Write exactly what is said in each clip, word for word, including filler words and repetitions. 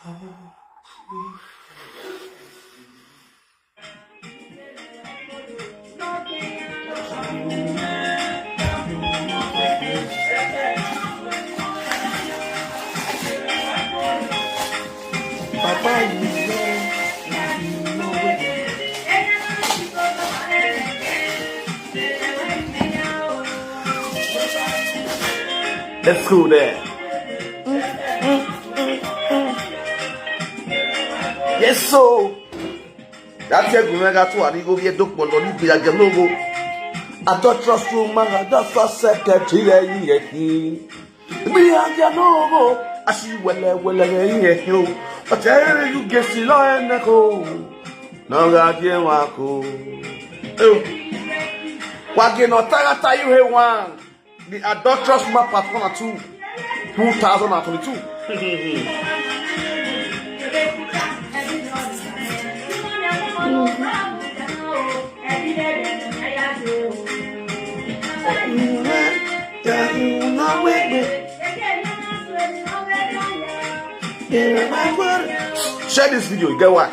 Papa, you know, you know. Let's go there. Yes, so. That's a good mega to an ego, we don't want to be a gelogo. I don't trust you, man. I just a secretary. Bí ajá náà wò, a sì wẹ̀lẹ̀ wẹ̀lẹ̀ rẹ̀ yín ẹ̀ o. Ọ̀tẹ̀ rẹ̀ yóò gé sí lọ́ọ̀ẹ́ nẹ́kọ̀ o. Náà ra díẹ̀ wá kó. Wàgìnà tààràtà yìí rẹ̀ wá. The adulterous woman part one and two, two thousand and twenty-two. Share this video, you get why?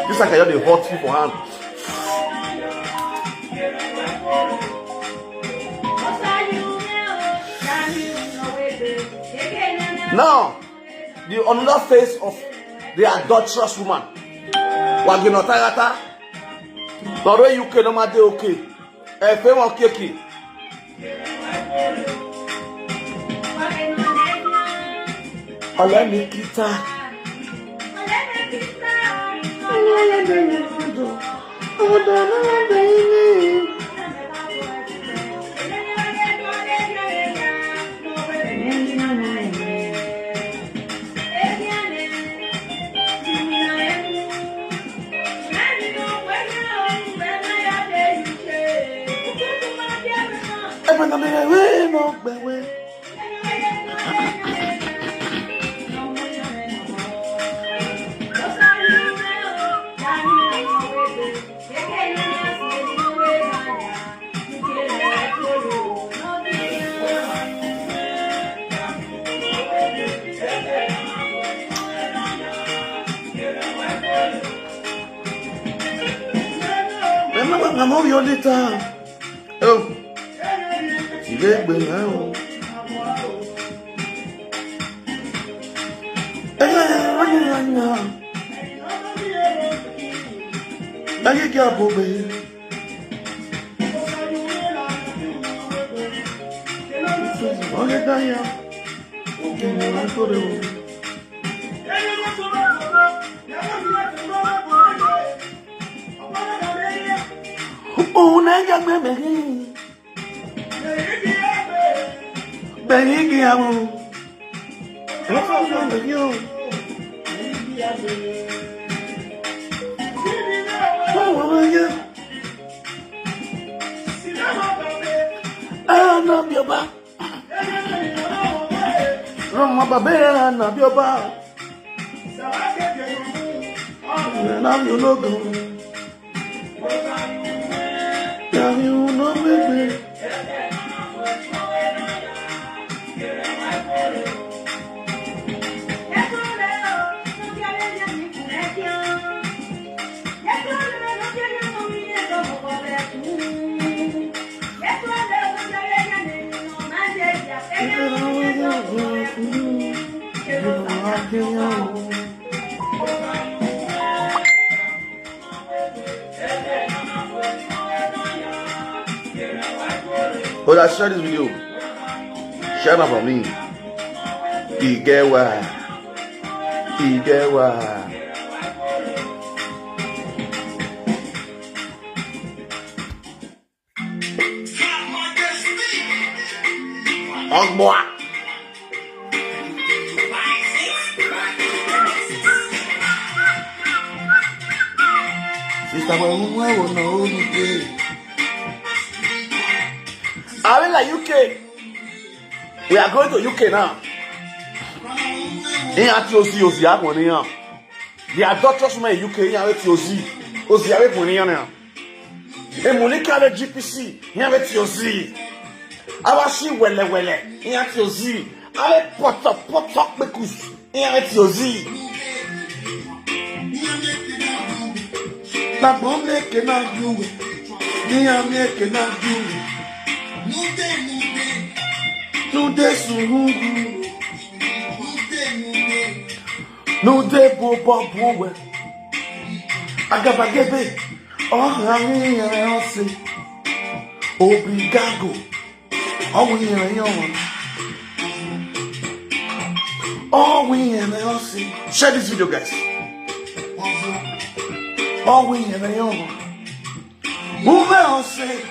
This like I just dey hot people hand. Now, the another face of the adulterous woman. Wagino Tagata. Lọ́rọ̀ U K ló máa dé òkè. Ẹ fẹ́ wọn kéèkì. Ọ̀lẹ́ mi kìtà. Mama, mama, you need time. Oh, ilé ìgbé náà o. Ayé kí a bò bẹ́ẹ̀. Wọ́n lé dáyà. Ó kì í wọ́n tó lè wò. Òun náà ń jágbe mẹ́rin. Bẹ̀rẹ̀ igi àwọn. Wọ́n fọ́ fún mi yóò. Wọ́n wọ́n wọ́n yẹ. Ẹ náà bí ọba. Rọmọ bàbá ẹ̀ náà bí ọba. Ẹ náà bí ológun. Ẹ náà bí ológun. Brother, share this video. Share it for me. Igewa. Igewa. Ogboa. Sister, well, who I will know who you dey? Are we like U K? We are going to U K now. Ihe atụ ozi ozi ahụ n'ihe a. The adulterous woman in U K, ihe aweti ozi. Ozi aweti n'ihe a. Emulika le G P C, ihe aweti ozi. Awashi wele wele, ihe aweti ozi. Ale poto poto kpekus. Ihe eti ozi. Na gbom leke na duwe. Ihe eti na duwe. Nude suhugu. Nude bobo buwe. Agabagebe. Oh, I mean, I say, obrigado. Oh, we are young. Oh, we are young. Share this video, guys. Oh, we are young. Move on, say.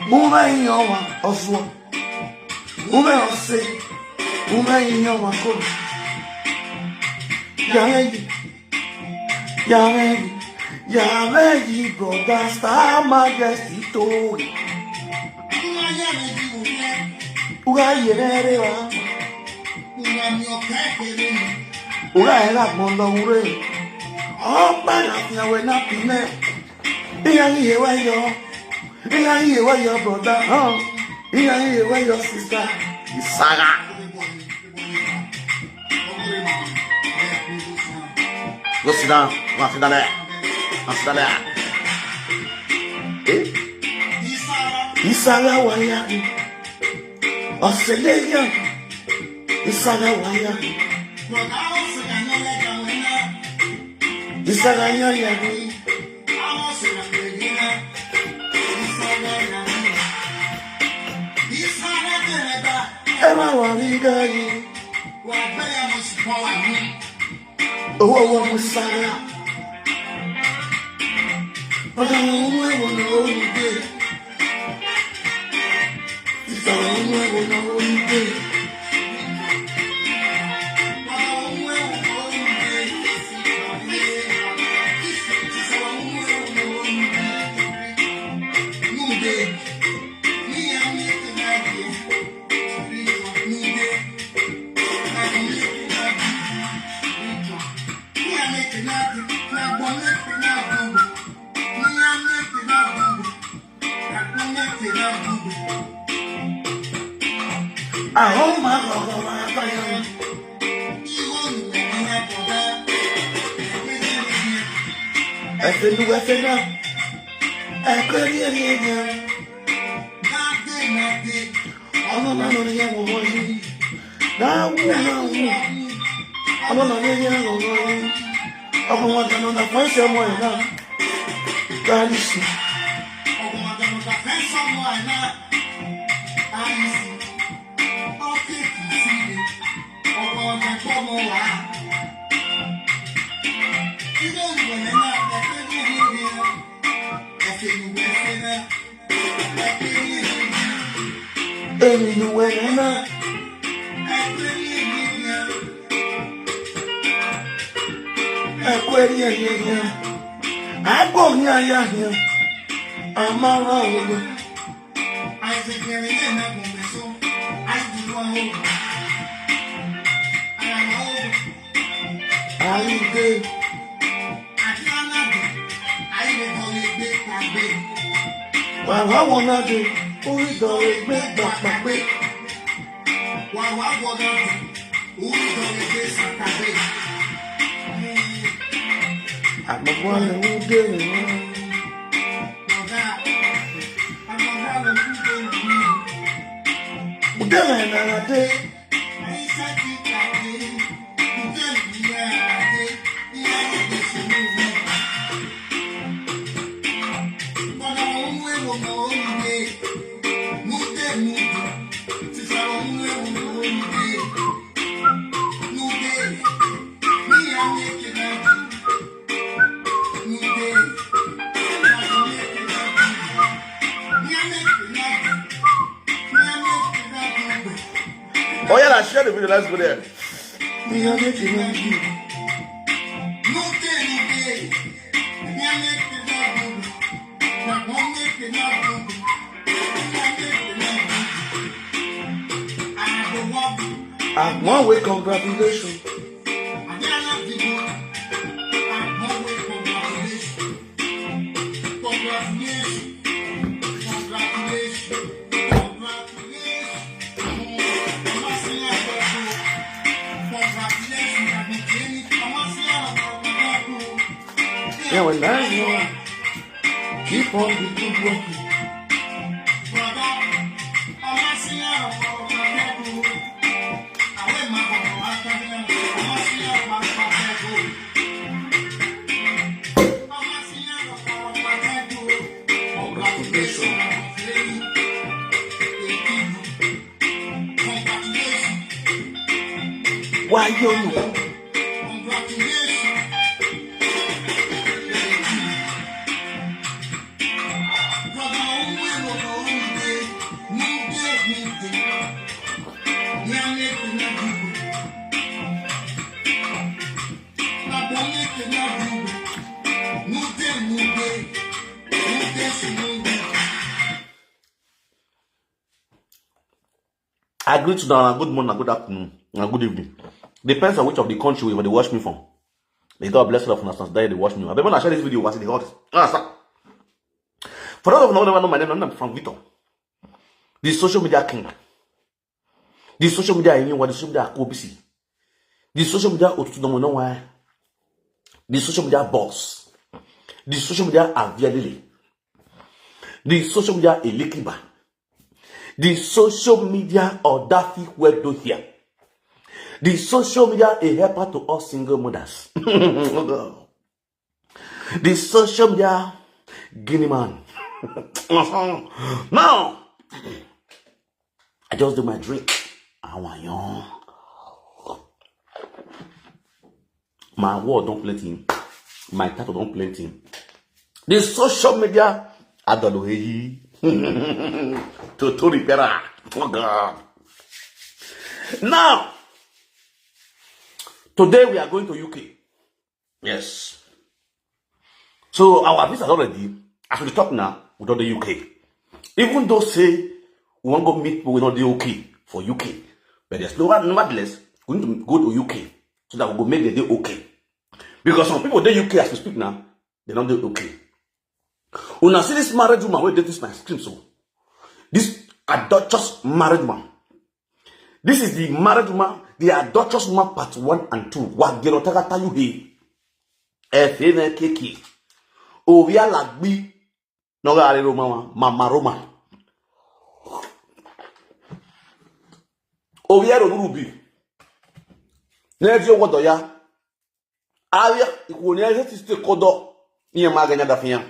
Move on, young. Oswald. Move on, say. Move on, young. Go. Yeah, yeah. Yàrá yìí, yàrá yìí, brother, Star Majesty tó rè. Uga yẹrẹ wa. Uga yẹrẹ àgbọn lọ wúrẹ́. Ọba àfihàn wẹ̀ náà pinnu. Ìyá yìí yẹ wá yọ. Ìyá yìí yẹ wá yọ, brother. Ìyá yìí yẹ wá yọ, sister. Ìsára. Go sit down. Go and sit down there. Go and sit down there. Eh? Isara waya. Australia. Isara waya. Isara yaya. Ẹ má wà rí gáyé. Owó owó mú sára. Ọ̀dà wọn mú ẹ̀wọ̀n náà ó ní dé. Ìsọ̀rọ̀ mú ẹ̀wọ̀n náà ó ní dé. Ahoma ahoma ataya. Efenu efena. Ekweri eri eri. Ọmọ náà ló ní yẹn wọ̀ wọ́n yìí. Náà wù náà wù. Ọmọ náà ló ní yẹn wọ̀ wọ́n yìí. Ọmọ wọn dáná náà fún ẹsẹ̀ ọmọ ẹ̀ náà. Káàlì sí. Emi nu wene na. Ekweri eri eri. Agbo ni aya ni. Amara owe. Aide. Wàá wá wọn náà dé, orí ìdánwò gbé gbàgbà pé. Wàá wá wọn náà dé, orí ìdánwò gbé sàkàdé. Àgbọ̀gbọ́n rẹ̀ ń dé nìyẹn. Ọ̀gá, àgbọ̀gbọ́n rẹ̀ ń dé nìyẹn. Ó dé rẹ̀ náà dé. Oh yeah, share the video. Let's go there. One way, congratulations. Yeah, well, nice one. Keep on the good work. Why you? I greet you now. Good morning, good afternoon, and good evening. Depends on which of the country you dey watch me from. May God bless all of una as una dey watch me. I better share this video as e dey hot. Ah, sir. For those of you who never know my name, I'm Frank Victor, the social media king, the social media anyone, the social media Kobisi, the social media Otutu no why, the social media boss, the social media Avialele, the social media Elikiba, the social media Odafi Wedo here, the social media a helper to all single mothers. The social media guinea man. Now, I just do my drink. I want you. My word don't plenty. My title don't plenty. The social media adoloheyi. Totori pera. Oh God. Now, today we are going to U K. Yes. So our visa already, as we talk now, we don dey U K. Even though say we wan go meet people wey no dey okay for U K, but there's no, nevertheless, we need to go to U K so that we go make them dey okay. Because some people dey U K as we speak now, they no dey okay. Una see this married woman wey dey this my screen so. This adulterous married woman. This is the married woman, the adulterous woman part one and two. Wagero tagata you he. Efene keki. Ovia lagbi. No ga are Roma, mama Roma. Ovia ro rubi. Ne dio wodo ya. Avia ikwo ne se ti ste kodo. Iye ma ga nya da fian.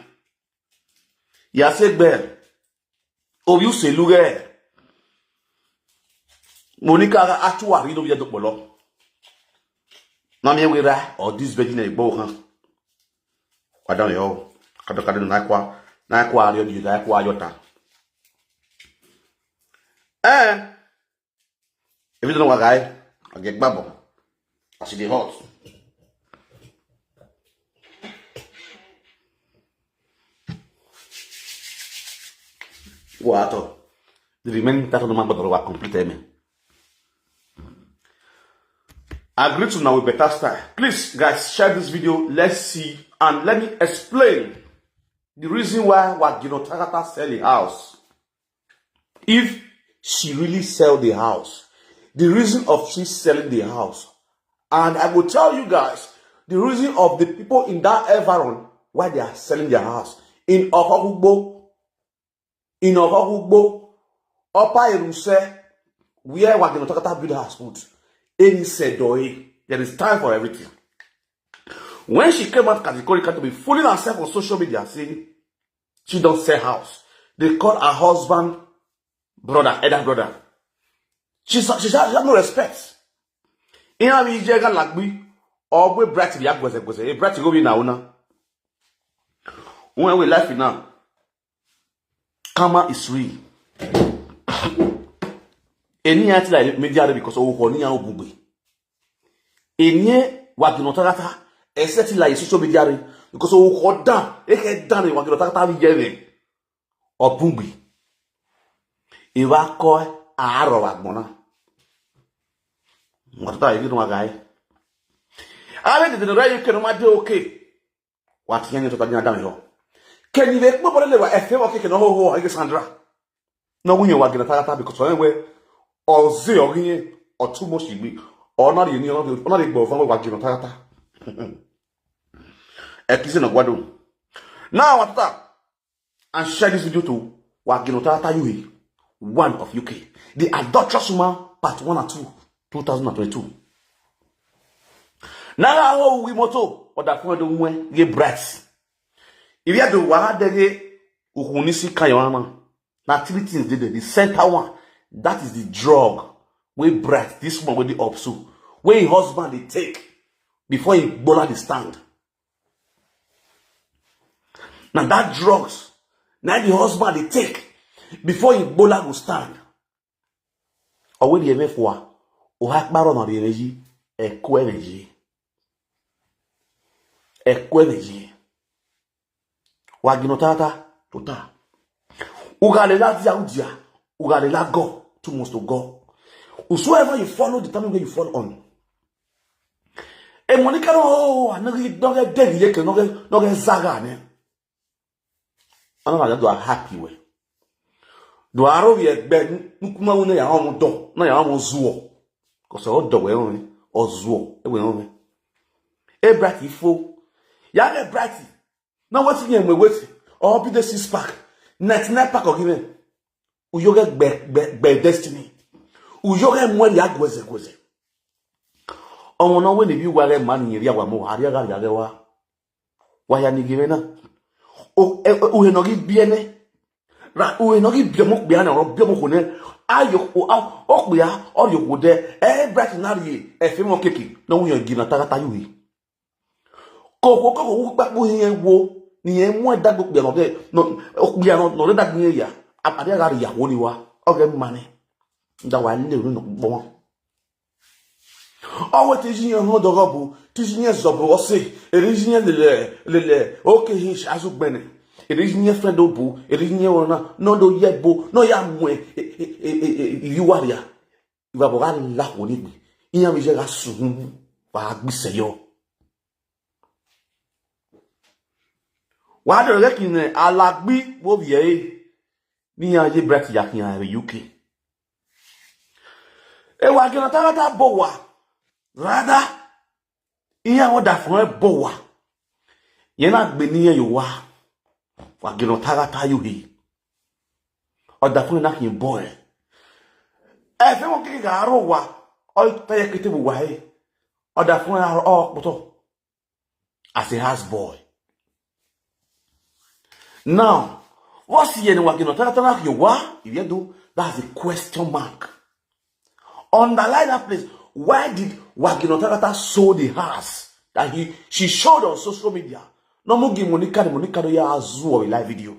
Ya se gbe. Obi uselu ge. Monica ga atuwa ri no bi do polo. Na mi we ra o this virgin e gbo kan. Kwa dan yo. Kado kado na kwa. Na kwa ri o di na kwa yo ta. Eh. If you don't know what guy, I get bubble. I see the hot. What? The remaining thirty number bottle were complete, amen. I greet you now with better style. Please, guys, share this video. Let's see. And let me explain the reason why Wagino Tagata sell the house. If she really sell the house, the reason of she selling the house. And I will tell you guys the reason of the people in that environment why they are selling their house. In Okokugbo, in Okokugbo, Upper Eruse, where Wagino Tagata build house put, any Sedoe, there is time for everything. When she came out categorically to be fooling herself on social media, saying she don't sell house, they call her husband brother, elder brother. She, she, she have no respect. In her media, like we, or we bright, we have gweze gweze. A bright go be now, now. When we life now, karma is real. Any anti like media because oh, honey, I'll be. Enye Wagino Tagata, except like social media, because oh, hold down, e get down Wagino Tagata, we get it. Obungbi. Iwa ko aro Wagbona. What are you doing, guy? I mean, the right you can, okay. What can you talk about? Can you make more than efe wa keke no ho ho ege Sandra? No, we you Wagino Tagata because when we or say or gini or too much we or not you know or not go van Wagino Tagata. Ekise na gwado. Now, after, and share this video to Wagino Tata Yuhi, one of U K. The Adulterous Woman, part one and two, two thousand and twenty-two. Now, how we moto, or that point, when ye bright. If you have the one, then ye, Ukunisi Kayama. Na three things dey there. The center one, that is the drug wey bright, this one wey dey up so, wey him husband dey take before him gbola dey stand. Na that drugs na the husband dey take before him gbola go stand. Owe di eme fua, oha kparo na di eme yi, ekwe eme yi. Ekwe eme yi. Wagino Tata, tota. Ugalela dia udia, ugalela go, too much to go. Whosoever you follow, the time wey you follow on. E Monica no, oh, I no get, no get degi yeke, no get, no get zaga ne. Ana na do happy we. Do aro ye gbe nukuma wo na ya omo do, na ya omo zuo. Ko so do we o, o zuo, e we o. E bright ifo. Ya e bright. Na wetin ye mwe wetin? O bi the six pack. Ninety-nine pack o give me. Uyoge gbe, gbe, gbe destiny. Uyoge mwe ya gweze gweze. Omo na we ni bi wa re man ni ri awa mo, ari aga ri aga wa. Wa ya ni give me na. O, e, e, uhe no gi bi ene. Ra, uhe no gi bi mo gbe ana, ro bi mo ko ne. Ayo, o, a, o gbe a, o yo ko de. E bright na ri, e fe mo keke. No, we are giving a tagata you. Ko, ko, ko, ko, pa ko yen wo. Ni yen mo da gbo gbe no de. No, o gbe no, no da gbe ya. A, a de ga ri ya wo ni wa. O ge mane. Nda wa le no gbo. Owe ti ji yen ho dogo bu, ti ji yen zo bu o se. Eri ji yen lele, lele. O ke hin azu gbene. Eri ji yen friend o bu, eri ji yen ona. No do ye bu, no ya mwe. E, e, e, e, e, you are ya. Iwa bo ga la wo ni gbe. Iyan mi je ga suhun. Wa gbi se yo. Wa do re ki ne alagbi wo bi e. Ni ya je bright ya ki ya U K. E Wagino Tagata bo wa. Rather, iyan wo da fun e bo wa. Ye na gbe ni ye yo wa. Wagino Tagata you he. O da fun na kin bo e. E fe mo ki ga ro wa. O ta ye kete bo wa e. O da fun na ro o poto. As a house boy. Now, what's here in Wagino Tagata na you wa? If you do, that's a question mark. Underline that place. Why did Wagino Tagata show the house that he, she showed on social media? No mo gi Monica, the Monica do ya azu of a live video.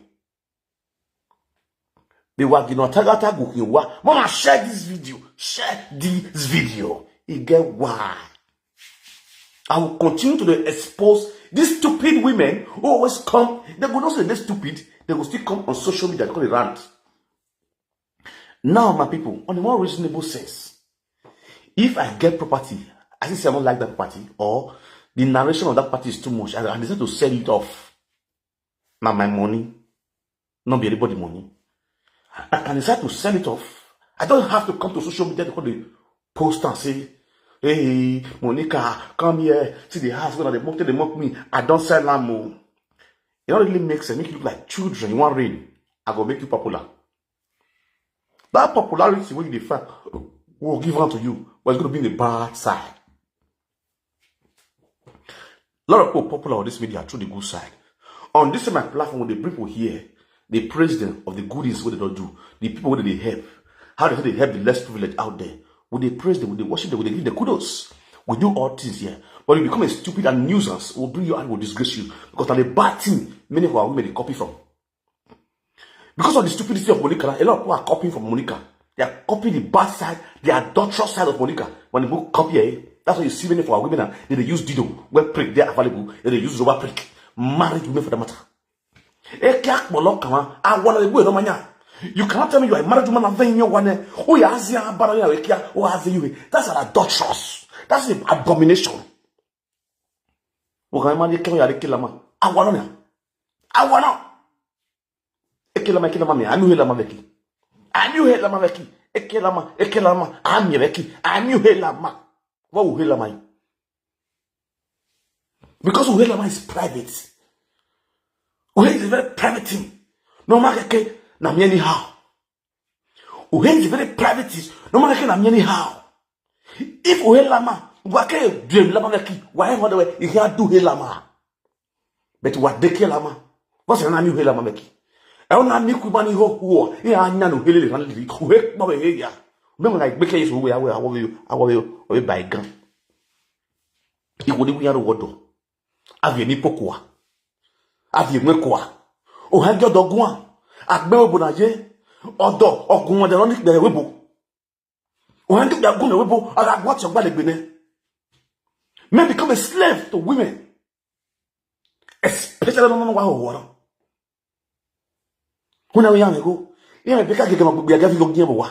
The Wagino Tagata go ki wa. Mama, share this video. Share this video. You get why? I will continue to dey expose these stupid women who always come. They go not say they stupid. They go still come on social media and call it rant. Now, my people, on a more reasonable sense, if I get property, I see say I don't like that property, or the narration of that property is too much, I, I decide to sell it off. Now my money, not be anybody money. I can decide to sell it off. I don't have to come to social media to call the post and say, "Hey, Monica, come here. See the house where they mock, they mock me. I don't sell am o." It don't really make sense. Make you look like children. You want rain? I go make you popular. That popularity when you dey find will give unto you, but it's gonna be in the bad side. A lot of people popular on this media through the good side. On this my platform, we dey bring people here, the president of the goodies what they don't do, the people what they help, how they, they help the less privileged out there. We dey praise them, we dey worship them, we dey give them kudos. We do all things here. But you become a stupid and nuisance, we'll bring you out, we'll disgrace you. Because na the bad thing many of our women dey copy from. Because of the stupidity of Monica, a lot of people are copying from Monica. They are copying the bad side, the adulterous side of Monica. When they go copy it, that's why you see many of our women now, they, they use dildo. When prick, they are available. They, they use rubber prick. Married women for the matter. Eke akpolo kama, awana le gwe no manya. You cannot tell me you are a married woman and then you want to, oh, yeah, Asia, Baraya, Ekia, oh, Asia, you. That's an adulterous. That's an abomination. Uga mani kama ya kila ma. Awana. Awana. Ekela ma, ekela ma mi, ami uhela ma veki. Ami uhela ma veki. Ekela ma, ekela ma, ami veki. Ami uhela ma. Wa uhela ma. Because Uhelama is private. Uhe is a very private thing. No man keke na me anyhow. Uhe is a very private thing. No man keke na me anyhow. If Uhelama, wa ke dream lama meki, wa he hode we, he can do Uhelama. But wa deke lama. What's your name Uhelama meki? E ona mi ku mani ho ho. E anya no helele ran li. Uhe ma we he ya. Me mo na gbeke yesu we awe awe awe awe by gun. Iwo ni wi aro wodo. Avie ni pokua. Avie mwe kwa. O ha jo dogun a. Agbe obo na ye. Odo ogun wa de lo ni pe webo. O ha jo dogun webo. Aga gwa ti ogba legbe ne. Men become a slave to women. Especially no no wa ho woro. Huna we ya me go. Ya me be ka gege ma gbegbe aga fi yo gin bo wa.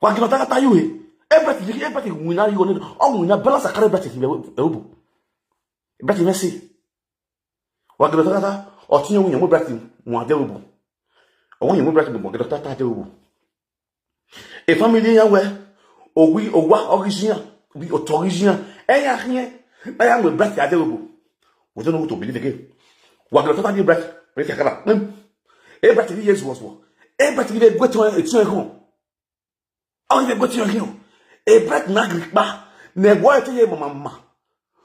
Wa gina taka ta yuhe. Everything, everything we na yo ni. O we na balance kare everything be e ubu. Everything me see. Wa gina taka ta o ti yo we mo everything mo ade ubu. O we mo everything mo gina taka ta ade ubu. E family ya we o wi o wa origin bi o to origin. E ya hie. E ya mo everything ade ubu. We don't know who to believe again. Wa gina taka di everything. Everything kala. Everything yes was what. Everything be go to e ti e home. All the go to your hill. A break na grikpa. Ne go to your mama.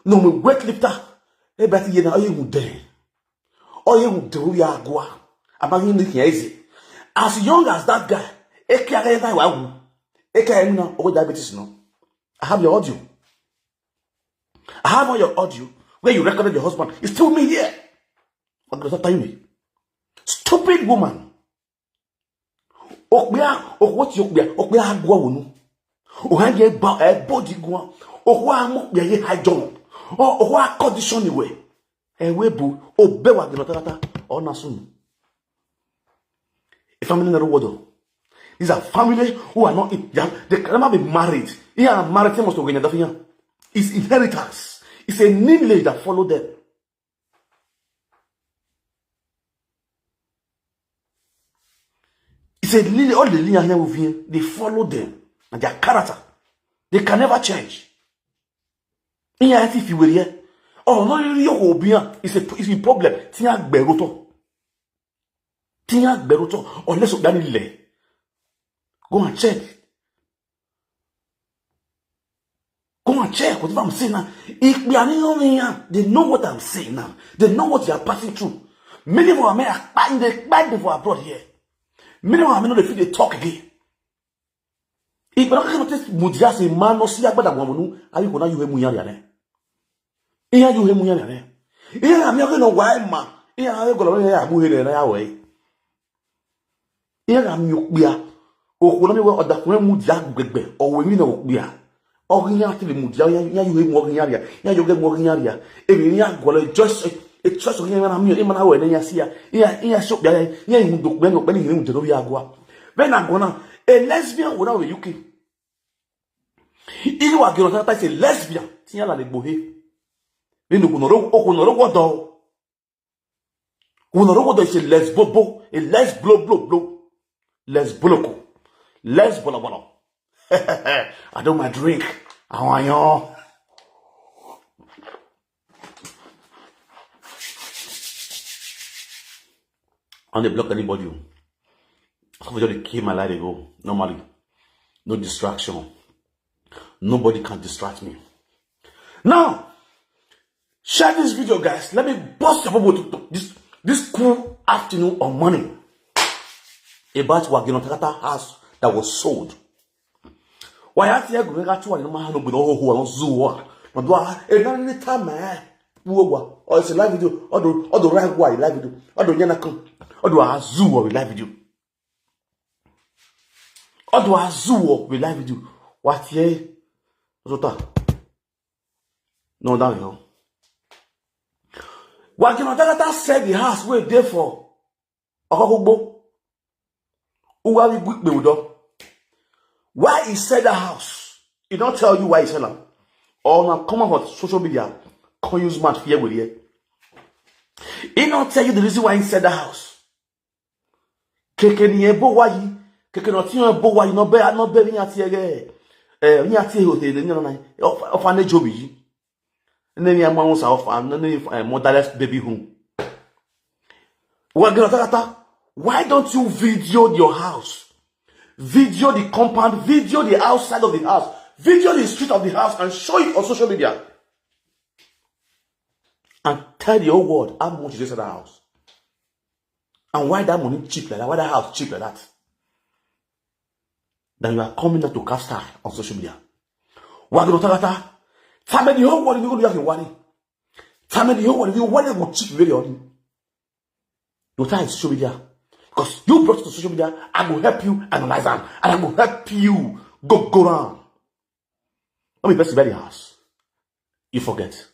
No me weight lifter. A break ye na oye mu de. Oye mu de ya gwa. Amagi ni ki ezi. As young as that guy, e ki aga na wa wu. E ki na o diabetes no. I have your audio. I have all your audio where you recorded your husband. It's still me here. What does that tell me? Stupid woman. Okpia, okwo ti okpia, okpia agwa wonu. O ha ye ba e body gwa. Okwo amo kpia ye ha jo. O okwo a condition we. E we bu o be wa gino tata o na sunu. A family na rowodo. These are family who are not in, they, are, they can never be married. Yeah, married must go in the It's inheritance. It's a lineage that follow them. It's a lineage, all the lineage here will be, they follow them and their character. They can never change. Iya ti fi were ye. Oh no, you go be it's a it's a problem. Tinya gberoto. Tinya gberoto unless o dani le. Go and check. Go and check whatever I'm saying now. If we are not here, they know what I'm saying now. They know what you are passing through. Many of our men are buying the buying for abroad here. Many of our men know they feel they talk again. If we don't take Mudia say man no see agbada gwamunu, are you gonna you hemu yari ane? Iya you hemu yari ane. Iya mi oke no why ma. Iya ayo golo ya mu here na ya we. Iya ga mi okpia. Okwo na mi we oda kun mu dia gbegbe. Owe mi na okpia. Ogi ya ti mu dia ya ya you hemu ogi ya ya. Ya yo ge mu ogi ya ya. E mi ya golo just e just ogi ya na mi e ma na we na ya sia. Iya iya so ya ya mu do pe no pe ni mu de no ya gwa. Be na gona a lesbian wo na we U K. Iye wa gino tata is a lesbian. Tinya la le gbohe. Be no kuno ro o kuno ro wodo. Kuno ro wodo is a lesbobo, a lesblo blo blo. Lesboloko. Lesbolobolo. I do my drink. Àwọn yan. I don't block anybody. Somebody just dey kill my life dey go normally. No distraction. Nobody can distract me. Now, share this video, guys. Let me bust your bubble to, to this this cool afternoon or morning about Wagino Takata house that was sold. Why ask you go make two and no man no go no ho ho no zuwa. No do a e na ni time eh. Wo wa. O se live video. O do o do right wa live video. O do nyana kan. O do a zuwa live video. O do a zuwa live video. What ye? Zota. No down here. Wagino Takata said the house wey dey for Okokugbo. Uwa we gbe udo. Why he sell that house? He don't tell you why he sell am. Or na come out for social media, come use mouth fear with here. He don't tell you the reason why he sell that house. Keke ni ebo wayi, keke no ti ebo wayi no be no be ni ati ege. Eh, ni ati ho te ni no na. Of of an job yi. Name ya mama sa ofa, name ya motherless baby home. Wagino Takata, why don't you video your house? Video the compound, video the outside of the house, video the street of the house, and show it on social media. And tell the whole world how much is inside the house. And why that money cheap like that, why that house cheap like that. Then you are coming out to cast eye on social media. Wagino Takata, tell me the whole world, you go to worry. Tell me the whole world, you worry go cheap very on. You tell social media. Because you brought it to social media, I go help you analyze them. And I go help you go go around. Let me best buy the house. You forget.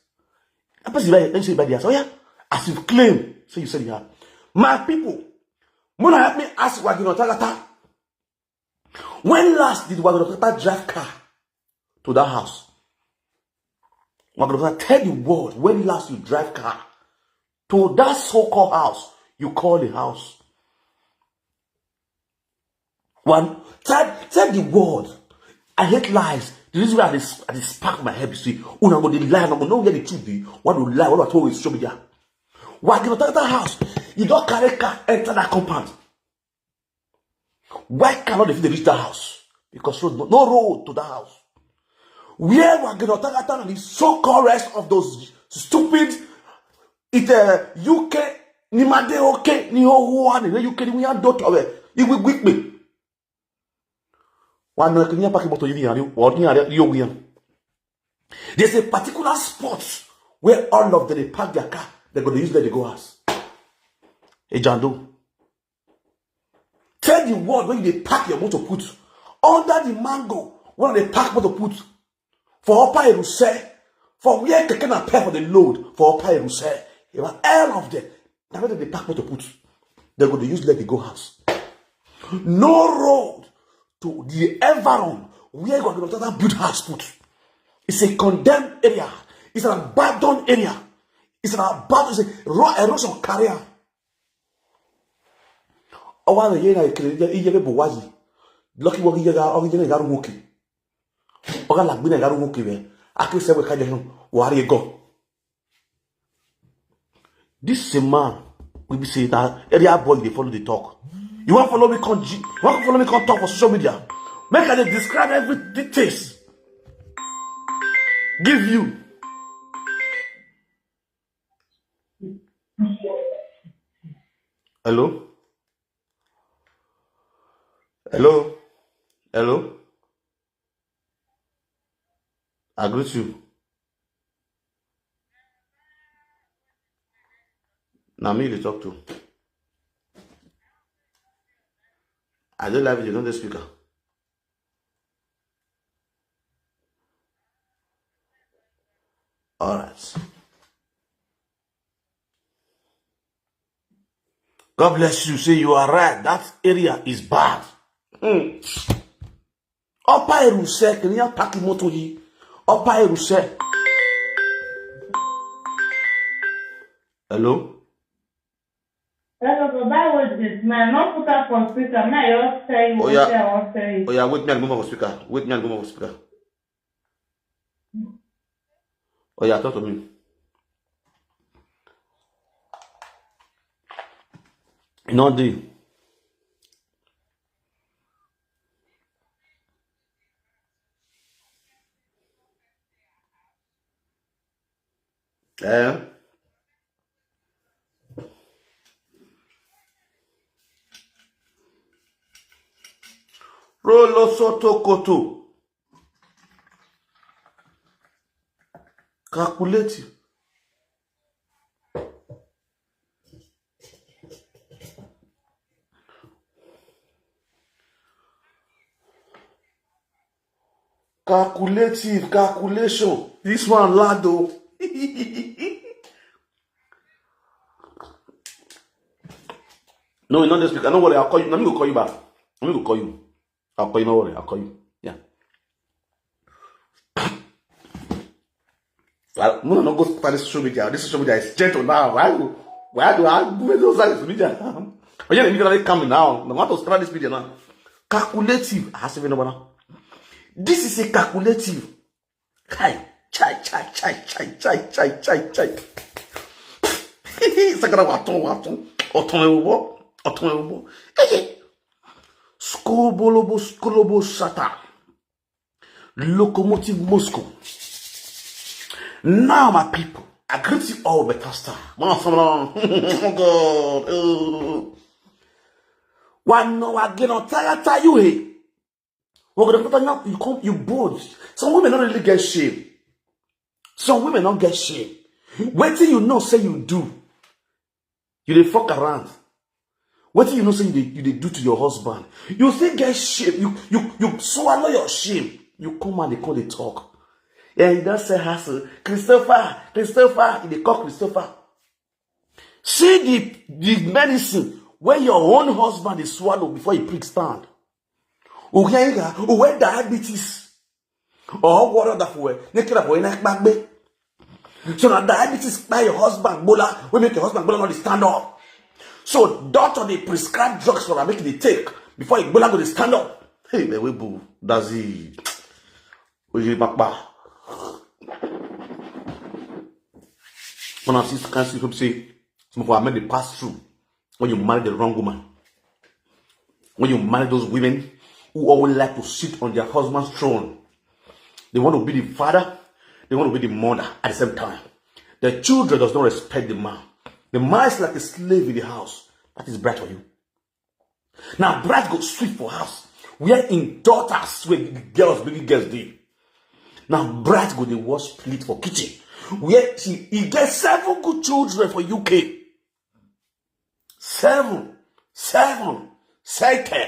Let me buy, let me buy the house. Oh yeah. As you claim, say you said you have. My people, Mona help me ask Wagino Takata. When last did Wagino Takata drive car to that house? Wagino Takata, tell the world when last you drive car to that so-called house you call the house. One, tell, tell the world. I hate lies. The reason why I dey, I dey spark my head is say, una go dey lie, una go know where the truth dey. Why do lie? Why do I tell you social media? Wagino Takata house, you don't carry car enter that compound. Why cannot they fit reach that house? Because road, no, no road to that house. Where Wagino Takata and the so-called rest of those stupid, it uh, U K, ni made okay, ni ho ho ani, ni U K ni we are dot away. It will quick me. One no can park motor you are you or you are you. There's a particular spot where all of them they park their car, they go to use there to go house. A Jando. Tell the world when they park your motor put under the mango, when they park motor put for Upper Eruse, for where Keke na pay for the load for Upper Eruse. About all of them. Now when they park motor put, they go to use let the go house. No road to the Everon where you go to build house put. It's a condemned area. It's an abandoned area. It's an abandoned, it's a ro- erosion carrier. Ọwa na ihe na-ekele ihe ebe bụ wazi. Lucky work ihe ga ọrụ ihe na-agarụ nwoke. Ọ ga lagbi na-agarụ nwoke be. Akụ ise wee kaja hụ wari ego. This is a man we be say that area boy dey follow the talk. You want follow me come G- you want follow me come talk for social media. Make I dey describe every details. Give you. Hello? Hello? Hello? I greet you. Now me they talk to. I don't live with you, don't the speaker. All right. God bless you. Say you are right. That area is bad. Hmm. Upper Eruse, can you pack motor yi? Upper Eruse. Hello? Hello, Baba, wait this man. Not put up on speaker. Now you all say you Oh, yeah. Say I won't say. Oh, yeah, wait, me and move on speaker. Wait, me and move on speaker. Oh, yeah, talk to me. You know, the Eh? Rolo soto koto. Calculate. Calculative, calculation. This one loud though. No, you not just speak. I don't worry. I'll call you. Let me go call you back. Let me go call you. I'll call you. No worry. I'll call you. Yeah. Well, no, no, go for this social media. This social media is gentle now. Why do, why do I do those things to media? But yeah, the media is coming now. No matter start this media now. Calculative. I have to now. This is a calculative. Kai, chai, chai. Chai, chai, chai, chai, chai, chai, chai. Sakara wa ton, wa ton. Oton ewo, oton ewo. Eye. Skobolobo, skolobo sata. Locomotive Moscow. Now, my people, I greet you all better star. Man, from long. Oh God. Oh. One no again on tire tire you hey. What gonna put on you come you bold. Some women don't really get shame. Some women don't get shame. Wait till you know say you do. You dey fuck around. Wetin you know say you dey you dey do to your husband? You still get shame. You you you swallow your shame. You come and dey come dey talk. Yeah, you don say hustle. Christopher, Christopher, you dey call Christopher. See the the medicine wey your own husband dey swallow before he prick stand. Uhenga, uwe diabetes. Or what other for? Nekira boy na kpagbe. So now diabetes by your husband bola, we make your husband bola not dey stand up. So doctor dey prescribe drugs for am make e dey take before e bola go dey stand up. Hey, the way boo, that's it. Oye papa. When I see kind see people say some of our men dey pass through when you marry the wrong woman. When you marry those women who always like to sit on their husband's throne, they want to be the father, they want to be the mother at the same time. The children does not respect the man. The man is like a slave in the house. That is bright for you. Now, bright go sweep for house. Where in daughters, where girls, baby girls dey. Now, bright go dey wash plate for kitchen. Where she, he get seven good children for U K. Seven, seven, seven,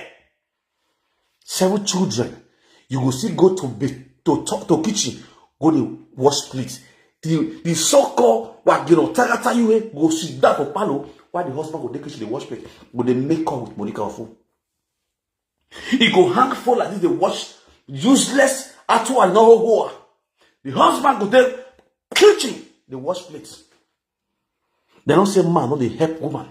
seven children. You go still go to be to to, to kitchen, go dey wash plate. The the so-called wagino tagata you eh, go sit down for palo while the husband go dey kitchen dey wash plate, go dey make up with Monica Ofo. He go hang for like this, dey wash useless atual no hoa. The husband go dey kitchen dey wash plate. They don't say man no dey help woman.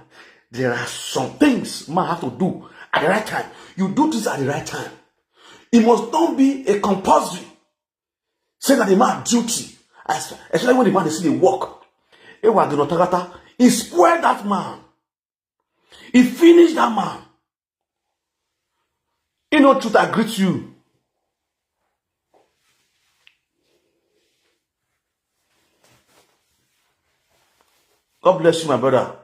There are some things man have to do at the right time. You do this at the right time. It must not be a compulsory. Say that the man duty, especially when the man is still dey work. Ewa Gino Tagata, he spoil that man. He finished that man. You know, truth, I greet you. God bless you, my brother.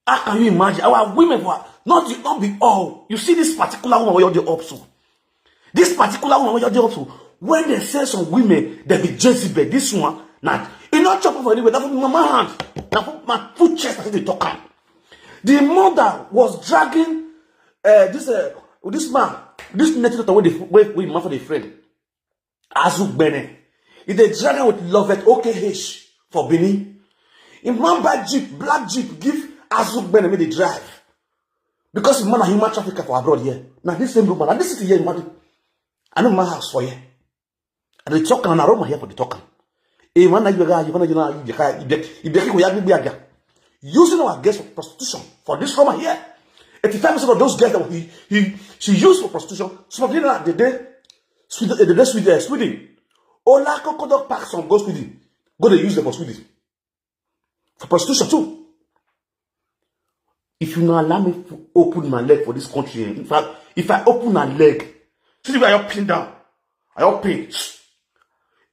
How can you imagine? Our women for not the, not be all. You see this particular woman where you up to. This particular woman where you up to. When they say some women, they be Jezebel. This one, now you not chop for anywhere. That for my hand, that for my foot chest. I think they talk am. The mother was dragging uh, this uh, this man, this native daughter with the with, with man for the friend. Azugbene. He dey drag am with Lovett O K H for Benin. Him man buy jeep, black jeep, give Azugbene make dey drive. Because him man na human trafficker for abroad here. Na this same woman, na this city here, imagine. I know my house for here. I dey talk am, na Roma here for the talk am. Eh, man, na you guy, you wanna, you know, you guy, you beg, you beg, you beg, you beg. Using our girls for prostitution for this Roma here. Eighty-five percent of those girls that he, he, she used for prostitution, some of them are the day Sweden, the day Sweden, Sweden. Ola Kokodok pack some go Sweden. Go they use them for Sweden. For prostitution too. If you not allow me to open my leg for this country, eh, if I if I open my leg, see the way I pin down, I all pin.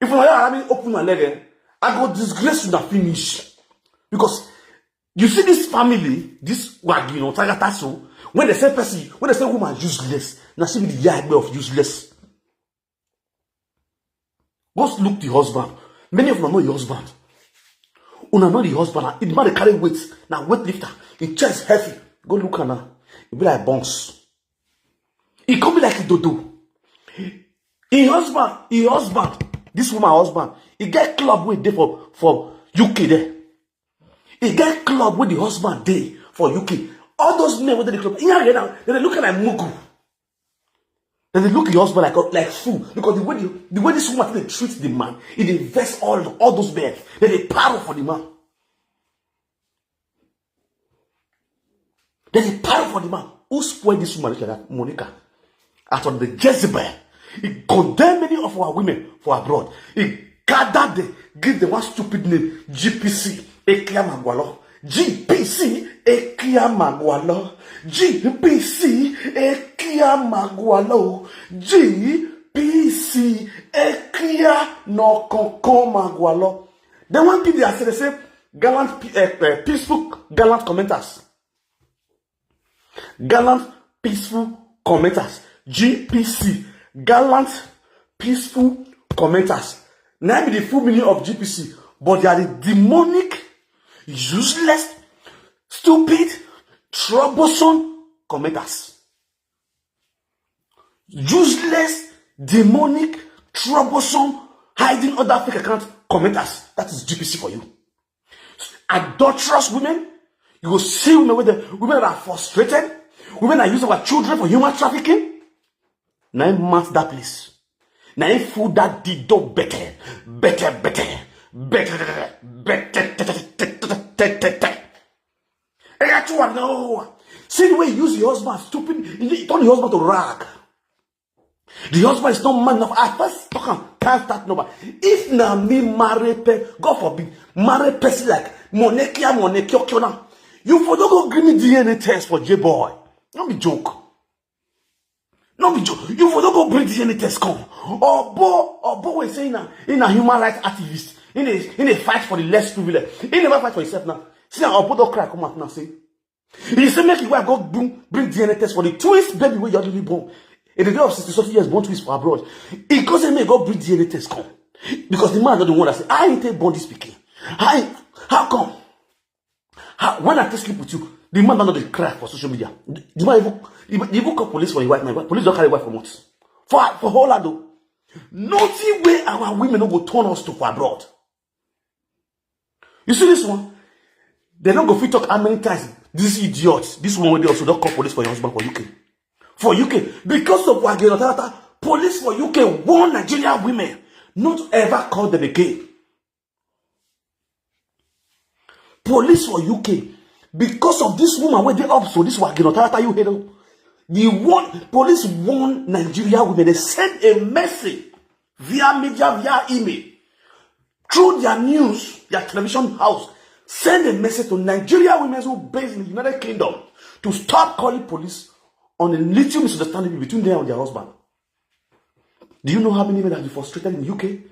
If you not allow me open my leg, eh, I go disgrace you na finish. Because you see this family, this wagino, tagata so, when they say person, when they say woman useless, na she be the yagbe of useless. Go look the husband. Many of them know the husband. Una know the husband. It man dey carry weight. Na weight lifter. Him chest heavy. Go look am now. E be like bones. E come be like dodo. Him husband, him husband, this woman husband, he get club wey dey for for U K there. He get club wey the husband dey for U K. All those men wey dey the club, yeah, yeah, now they dey look like mugu. They dey look the husband like like fool because the way the, the way this woman dey treat the man, e dey vex all all those men. They dey paro for the man. They dey paro for the man. Who spoil this woman like that? Monica. As of the Jezebel, he condemn many of our women for abroad. He Gather them, give them one stupid name, G P C Ekia Magwalo. G P C Ekia Magwalo. G P C Ekia Magwalo. G P C Ekia no concon Magwalo. Then one thing they say, they say, gallant, pe- eh, eh, peaceful, gallant commenters. Gallant, peaceful commenters. G P C. Gallant, peaceful commenters. Now be the full meaning of G P C, but they are the demonic, useless, stupid, troublesome commenters. Useless, demonic, troublesome, hiding other fake account commenters. That is G P C for you. Adulterous women. You go see women with the women that are frustrated. Women that use our children for human trafficking. Now him mount that place. Now him fool that dido better, better, better, better, better, better, better, better. And that's what no. See the way he use your husband stupid. He turn your husband to rag. The husband is not man enough. I first talk am, can't start number. If na me marry pe, God forbid, marry person like Monekia, Monekio, Kiona, you for don't go give me D N A test for J boy. No be joke. No be joke. You for don't go bring D N A test come. Obo, Obo we say na in a human rights activist. In a in a fight for the less privilege. He never fight for himself now. See how Obo don't cry come out now say. He say make his wife go bring, bring D N A test for the twins baby wey you already born. In the day of sixty something years, born twins for abroad. He go say make go bring D N A test come. Because the man not the one that say, I ain't take born this pikin. How, how come? How, when I take sleep with you, the man not dey cry for social media. The, the man even, even, even call police for his wife. My wife, police don't carry wife for months. For for whole lot though. Nothing where our women no go turn us to for abroad. You see this one? They don't go fit talk how many times this idiot, this one wey dey also don't call police for your husband for U K. For U K, because of Wagner Tata, police for U K warn Nigerian women not ever call them again. Police for U K, because of this woman wey dey up so this Wagner Tata you hear am? The one police warn Nigeria women. They send a message via media, via email, through their news, their television house, send a message to Nigeria women who based in the United Kingdom to stop calling police on a little misunderstanding between them and their husband. Do you know how many men have been frustrated in U K?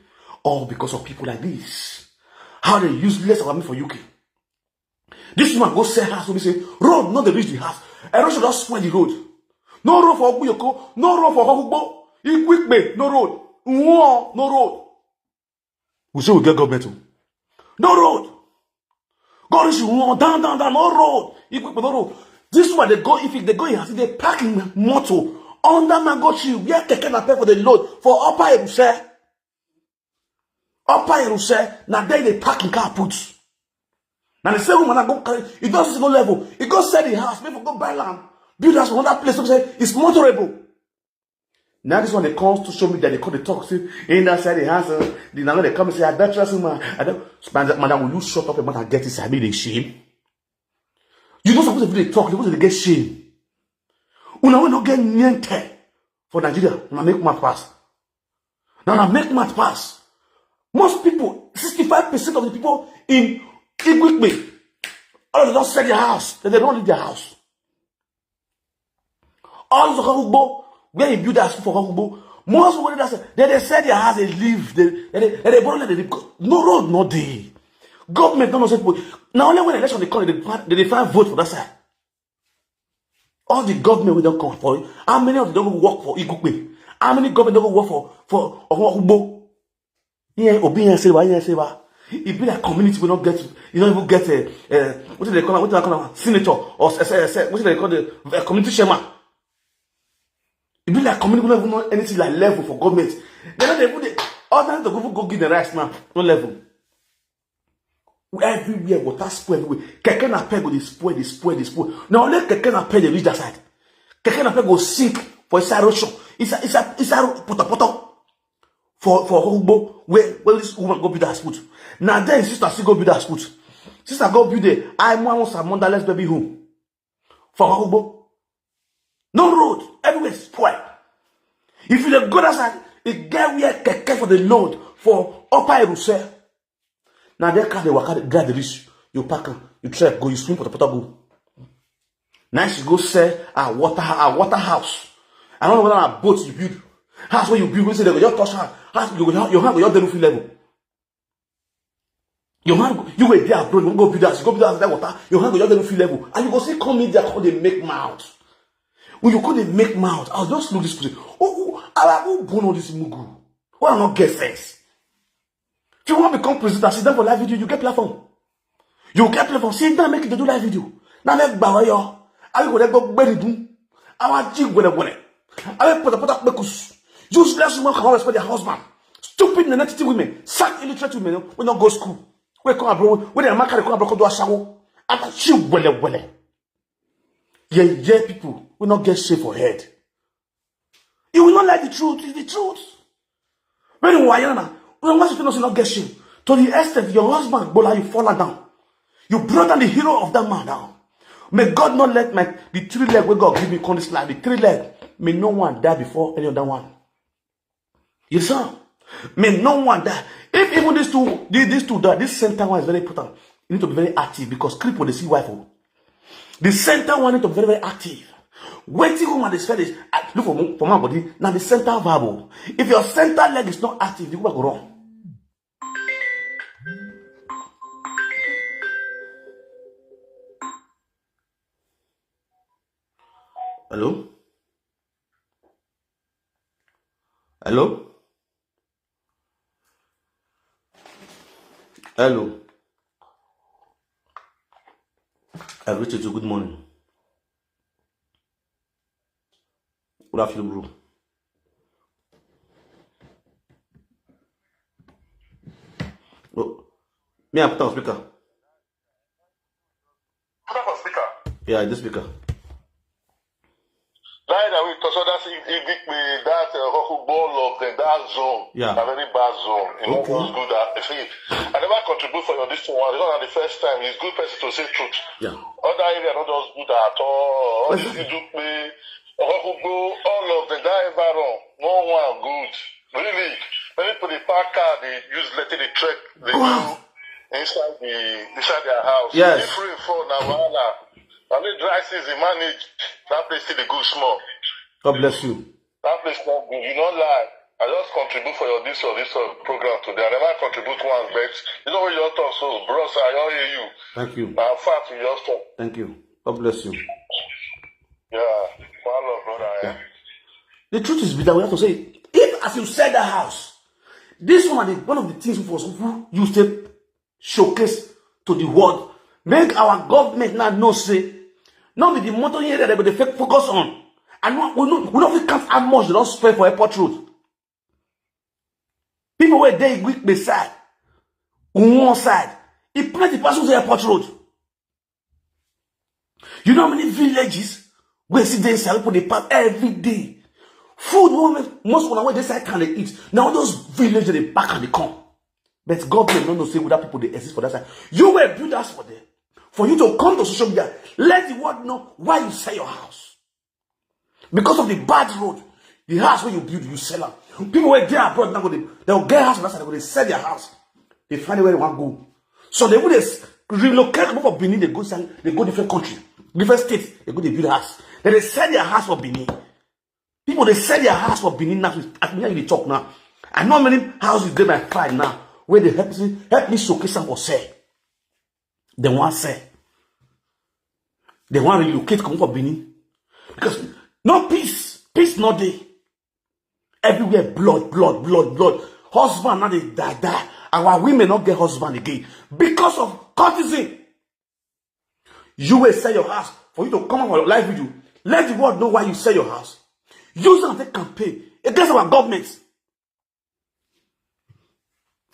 All because of people like this. How they useless our men for U K. This woman go sell house, we say, road, not the reach the house. Erosion don spoil the road. No road for Ogbuyoko, no road for Hogugbo, Ikwikpe, no road. Nwo, no road. We say we get government o. No road. Go reach Nwo, down, down, down, no road. Ikwikpe, no road. This one, they go, if they go in house, they park in motor. Under mango tree, where keke na pay for the load, for Upper Eruse. Upper Eruse, na there they park in car put. Now the same woman I go carry, it doesn't go level. It go sell the house, people go buy land, build house for another place. So say it's motorable. Now this one they come to show me that they call the talk. See, in that side the house, uh, the now they come and say, I don't trust him, man. I don't, madam, madam, will you shut up and get this? I mean, they shame. You don't supposed to be the talk, you supposed to get shame. Una we no get niente for Nigeria. Una make mad pass. Now, now make mad pass. Most people, sixty-five percent of the people in Igwikbe, all of them don't sell their house. They, they don't leave their house. All of Ugbo, where he build house for Ugbo, most of them that they, they sell their house, they leave. They, they, they, they borrow, they, they, no road, no day. Government don't know say people. Now only when election they come, they, they, they find vote for that side. All the government we don't come for. How many of them don't work for Igwikbe? How many government don't work for for Ugbo? Yeah, Obi and Seba, yeah, Seba. It be like community we don't get, you don't even get a, uh, what do they call it? What do they call it? Senator or s- s- s- what do they call the uh, community chairman? It be like community we don't even know anything like level for government. They don't even they, all time to go go give the rice now, no level. Everywhere water spoil everywhere. Keke na peg go dey spoil, dey spoil, dey spoil. Now only keke na peg dey reach that side. Keke na peg go sink for inside ocean. Inside inside inside poto poto. For for Ogbo where where this woman go build her food. Now then sister still go build her food. Sister go build the I want some motherless baby home. For Ogbo. No road. Everywhere spoil. If you dey go that side, e get where keke for the load. for Upper Eruse. Now that car dey waka, dey drive the reach. You park am, you trek go, you swim potopoto go. Now she go sell her water, her water house. I don't know whether na boat you build. House where you build, wey say they go just touch hand. House, you go, your hand go just dey roof level. Your hand, you were there abroad, you go build house, you go build house that water, your hand go just dey roof level. And you go still come in there, come dey make mouth. When you come dey make mouth, I'll just look this person. Oh, oh, I like who born all this mugu. Why I not get sense? If you want to become president, sit down for live video, you get platform. You get platform, sit down, make it to do live video. Now make bawa yo. I go there go bury do. I want jig wele wele. I will put a put up bekus. Useless women cannot respect their husband. Stupid, ineffective women, sad, illiterate women, we not go school. We come abroad, we dey market, come abroad, come do ashawo. I don't chew wele wele. Yeah, yeah, people, we not get shame for head. You will not like the truth. It's the truth. When you are young, when once you feel not get shame, to the extent your husband go like you fall down. You brought down the hero of that man down. May God not let my the three leg where God give me on this life, the three leg, may no one die before any other one. You saw? May no one die. If even these two, these, these two die, this center one is very important. You need to be very active because cripple they see wife. Oh. The center one need to be very, very active. Waiting woman is fetish. Ah, look for mo- for my body. Now the center verb. Oh. If your center leg is not active, the woman go wrong. Hello? Hello? Hello? I greet you. Good morning. Good afternoon, bro. Oh, me, I put on speaker. Put on speaker. Yeah, this speaker. That is how we touch others. If, if, if that uh, Hokugbo love, then that zone, Yeah. a very bad zone. It Okay. was good. That, you see, I never contribute for your this one because the first time it's good person to say truth. Yeah. Other area not just good at all. All Yes. this Idukpe, Hokugbo, all of them, that environment, no one good. Really, many people they park car, they use let the trek, they Go go out. inside the inside their house. Yes. If rain fall, now wahala. I mean, dry season manage. That place still dey go small. God bless you. That place not good. You don't lie. I just contribute for your this or this or program today. I never contribute once, but you know what you talk so, bros. I all hear you. Thank you. Now, in fact, you just talk. Thank you. God bless you. Yeah, one love, brother. Eh? The truth is, Peter, we have to say, if as you said that house, this one is one of the things we for you to showcase to the world. Make our government now know say, not be the motor here that they go to focus on. And we no, we no fit count how much they don't spend for airport road. People where they weak beside, on one side, it plenty persons airport road. You know how many villages where see they sell people they pass every day. Food wey most one where they sell can they eat. Now those villages they pack and they come. But government no know say whether people they exist for that side. You will build us for them. For you to come to social media, let the world know why you sell your house. Because of the bad road, the house where you build, you sell am. People where they abroad now go they they'll get house for that side, they go they sell their house. They find where they want go. So they will s- relocate people for Benin, they go sell, they go different country, different states, they go they build house. Then they sell their house for Benin. People they sell their house for Benin now. As me and you dey talk now, I know many houses they might find now where they help me help me showcase am for sale. They want sell. They want relocate come for Benin because no peace, peace no day. Everywhere blood, blood, blood, blood. Husband now they die, die. Our women not get husband again because of cultism. You will sell your house for you to come out for live video. Let the world know why you sell your house. Use am take campaign against our government.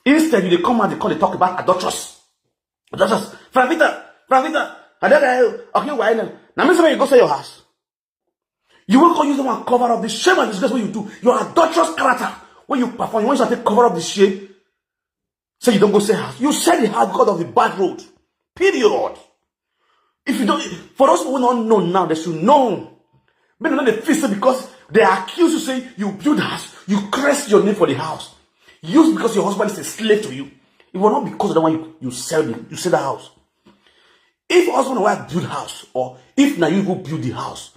Instead, you dey come out, they call, they talk about adulterous. Adulterous. Franvita, Franvita, Adada, okay, why now? Now, me say you go sell your house. You won't go use them and cover up the shame and disgrace what you do. Your adulterous character, when you perform, you want to take cover up the shame. Say you don't go sell house. You sell the house because of the bad road. Period. If you don't, for those who don't know now, they should know. But now they feel say because they accuse you, say you build house, you crest your name for the house. Use because your husband is a slave to you. It will not because of that one you, you sell the, you sell the house. If husband and wife build house, or if now you go build the house,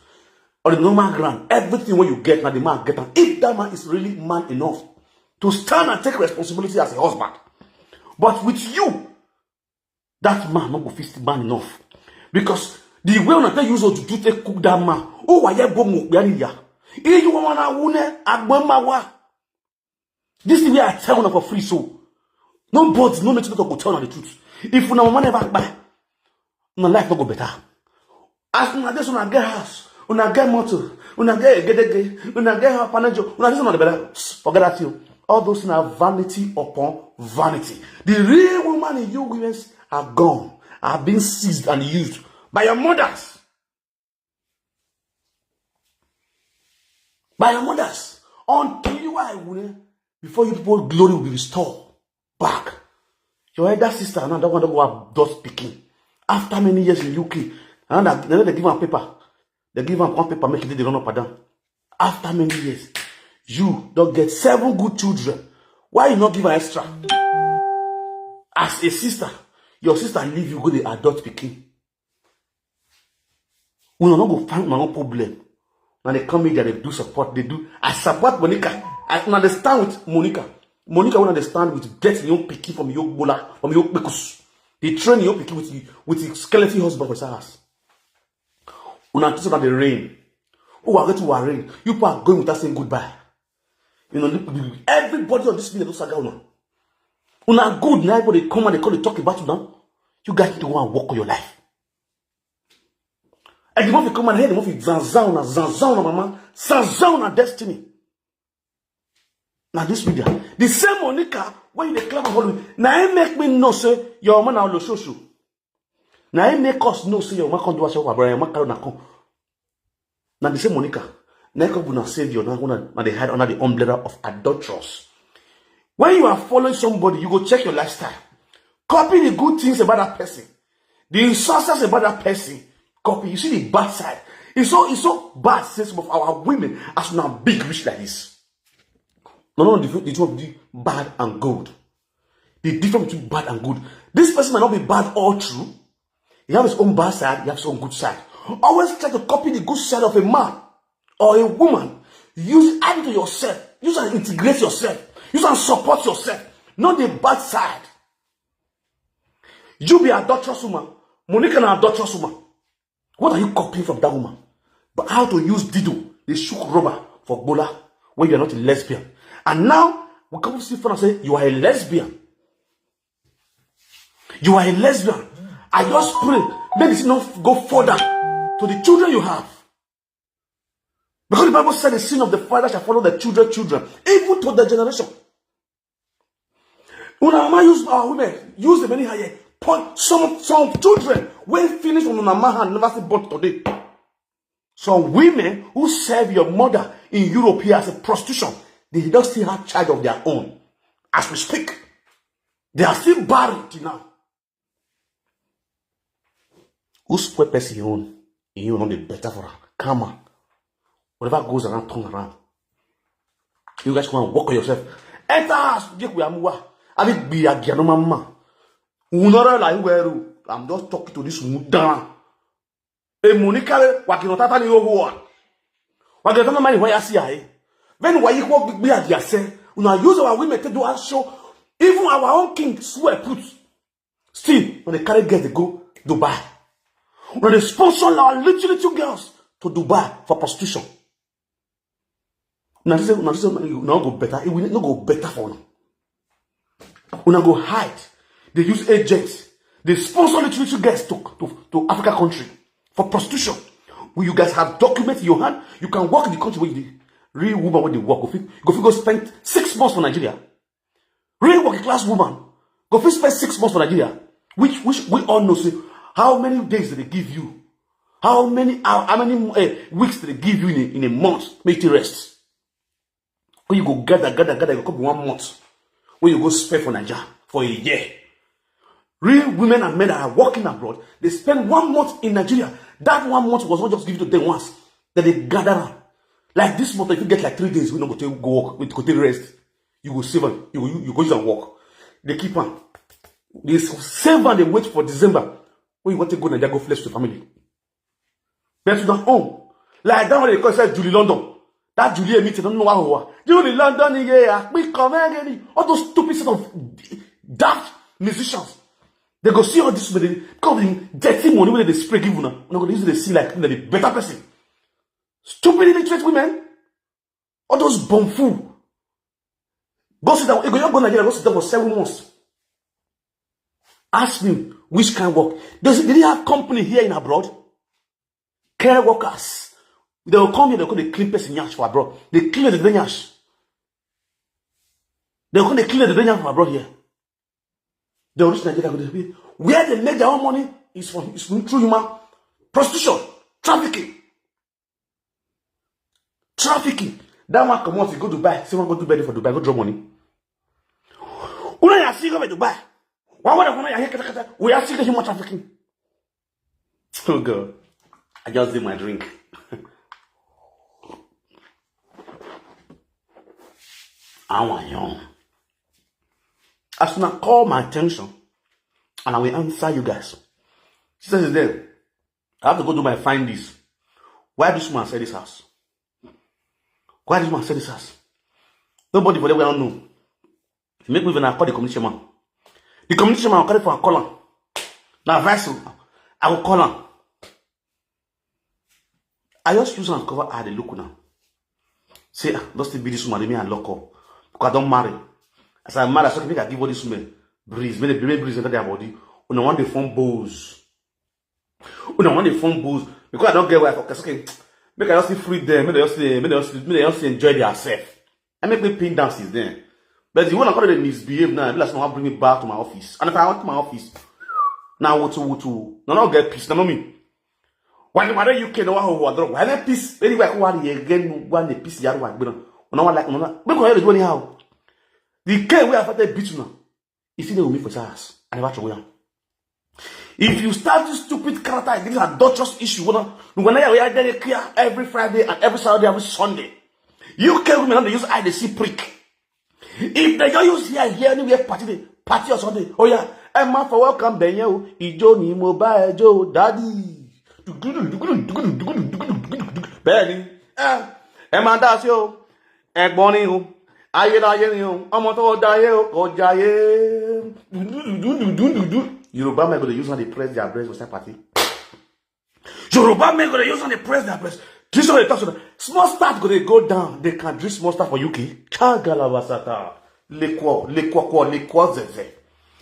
or the normal ground, everything when you get now the man get am. If that man is really man enough to stand and take responsibility as a husband, but with you, that man no go fit man enough, because the way una take use ojuju take cook that man, o wa ye bo mo pe ni ya. Iju wan na wu ne agbo ma wa. This thing wey I tell una for free so, nobody, no nature doctor go tell una the truth. If una mama never kpai, una life no go better. As una dey so, una get house, una get motor, una get egedege, una get orphanage, una dey so, una dey better. Forget that thing. All those na vanity upon vanity. The real woman in you women are gone, are being seized and used by your mothers. By your mothers. Until you are aware, before you people glory will be restored back. Your elder sister now, that one that go have dot picking. After many years in U K, and that, they, they give am paper. They give am one paper, make it they run up and down. After many years, you don't get seven good children. Why you not give her extra? As a sister, your sister leave you, go the adult picking. Una no go find una own problem. Now they come media, they do support, they do. I support Monica. I understand with Monica. Monica will understand with getting your picky from your bola, from your pekus. They train your picky with with the skeleton husband for house. Una just about the rain. Oh, I get to rain. You people are going without saying goodbye. You know, everybody on this video looks like una. Una good now, everybody come and they call, they talk about you now. You guys need to go and work on your life. And the more you come and hear the more you zanzan una, zanzan una mama, zanzan una destiny. Now this media, the same Monica when you dey clap and hold me, now it make me know say your man na oloshoso. Now it make us know say your man come do us your brother, your man carry una come. Now the same Monica, now come una savior, now una now they hide under the umbrella of adulterers. When you are following somebody, you go check your lifestyle. Copy the good things about that person. The success about that person. Copy. You see the bad side. It's so it's so bad since some of our women as now big rich like this. No, no, the, the two of the bad and good. The difference between bad and good. This person might not be bad all through. He have his own bad side, he have his own good side. Always try to copy the good side of a man or a woman. Use it, add it to yourself. Use and integrate yourself. Use and support yourself. Not the bad side. You be a adulterous woman. Monica na adulterous woman. What are you copying from that woman? But how to use dido, they shook rubber for Bola when you are not a lesbian. And now we come see fun and say you are a lesbian. You are a lesbian. I just pray, may this not go further to the children you have. Because the Bible said the sin of the father shall follow the children, children, even to the generation. Una mama use our women, use the many higher. Point some some children when finish on una mama hand never see born today. Some women who serve your mother in Europe here as a prostitution, they don't still have child of their own. As we speak, they are still barren till now. Who spoil person own? You know the better for her. Karma. Whatever goes around, turn around. You guys go and work on yourself. Enter house, get where I'm wa. I be be a gianoma man. Unora la you weru. I'm just talking to this mudan. E Monica, wakino tata ni owo. Wakino tata mani waya si aye. When why you work be at yase? Una use our women to do our show. Even our own king swear put. Still, when they carry girls, they go Dubai. When they sponsor our little little girls to Dubai for prostitution. Una say, una say, una go better. It will not go better for una. Una go hide. They use agents. They sponsor little little girls to, to, to Africa country for prostitution. When you guys have documents in your hand, you can work in the country where you dey. Real woman when they work, go fit, go fit go spend six months for Nigeria. Real working class woman go fit spend six months for Nigeria, which which we all know say how many days they give you, how many how, how many uh, weeks they give you in a, in a month, make it rest. When you go gather, gather, gather, you go come one month. When you go spend for Nigeria for a year. Real women and men that are working abroad, they spend one month in Nigeria. That one month was not just given to them once. Then they gather up. Like this month, if you get like three days, we no go take go work, we go take rest. You go save am. You go, you, you go use am work. Dey keep am. Dey save am, dey wait for December. When you want to go Naija, go flex to family. But to their own. Like that one they call itself Julie London. That Julie meeting, don't know how. Julie London, yeah, we come again. All those stupid set of daft musicians. They go see all this with the, because of the dirty money wey they spray give una. Una go use dey see like the better person. Stupid illiterate women. All those bumful. Go sit down. You go, you go Nigeria, go sit down for seven months. Ask me which kind of work. Does, did he have company here in abroad? Care workers. They will come here, they go dey clean person nyash for abroad. They clean the nyash. They go dey clean the nyash for abroad here. They will reach Nigeria, go dey pay. Where they make their own money is from, is from through human prostitution, trafficking. Trafficking. That one comot, he go Dubai. Say one go do birthday for Dubai, go draw money. Una ya see go Dubai. Why would I wanna hear kata kata? We are seeing human trafficking. Oh God. I just did my drink. I want young. As una call my attention, and I will answer you guys. She says, then, I have to go do my find this. Why this man sell this house? Why this man sell this house? Nobody for there we don't know. Make me even call the community chairman. The community chairman, I call it for a call am. Now, advice, I will call am. I just use am cover eye, dey look now. Say, ah, don't still be this woman, me and lock up. Because I don't marry. As I marry, I say, make I give all this woman breeze. Make the, make breeze enter their body. Una want the phone bulls. Una want the phone bulls. Because I don't get wife. Okay, it's okay. Make I just still free them. Make they just still, make they just, make they just enjoy themselves. I make me pin down since then. But the one I call it misbehave now, I be like, someone bring me back to my office. And if I went to my office, now what to, what to, no, no get peace. No, no me. Why, why the U K no want to withdraw? Why the peace? Anyway, I want the again, want the peace. Yaro, I don't know. No one like, no, no. Because I do anyhow. The K we affected beat you now. You see, they will meet for house. I never throw am. If you start this stupid character, this adulterous issue, when I, when I, I, I clear every Friday and every Saturday, every Sunday. U K women, they use eye, they see prick. If they don't use here, here, anywhere, party, they party or something. Oh yeah, I'm out for welcome, Benyo, Ijo ni mo ba Ijo, daddy. Benny, eh, I'm out that show. Ẹ̀gbọ́n ni o, ayérayé ni o, ọmọ tó jayé o, kò jayé. Yoruba men go dey use hand dey press their breast for inside party. Yoruba men go dey use hand dey press their breast. This one dey talk so that small start go dey go down. They can drink small start for U K. Chagalabasata. Lekwo, lekwo, lekwo, zeze.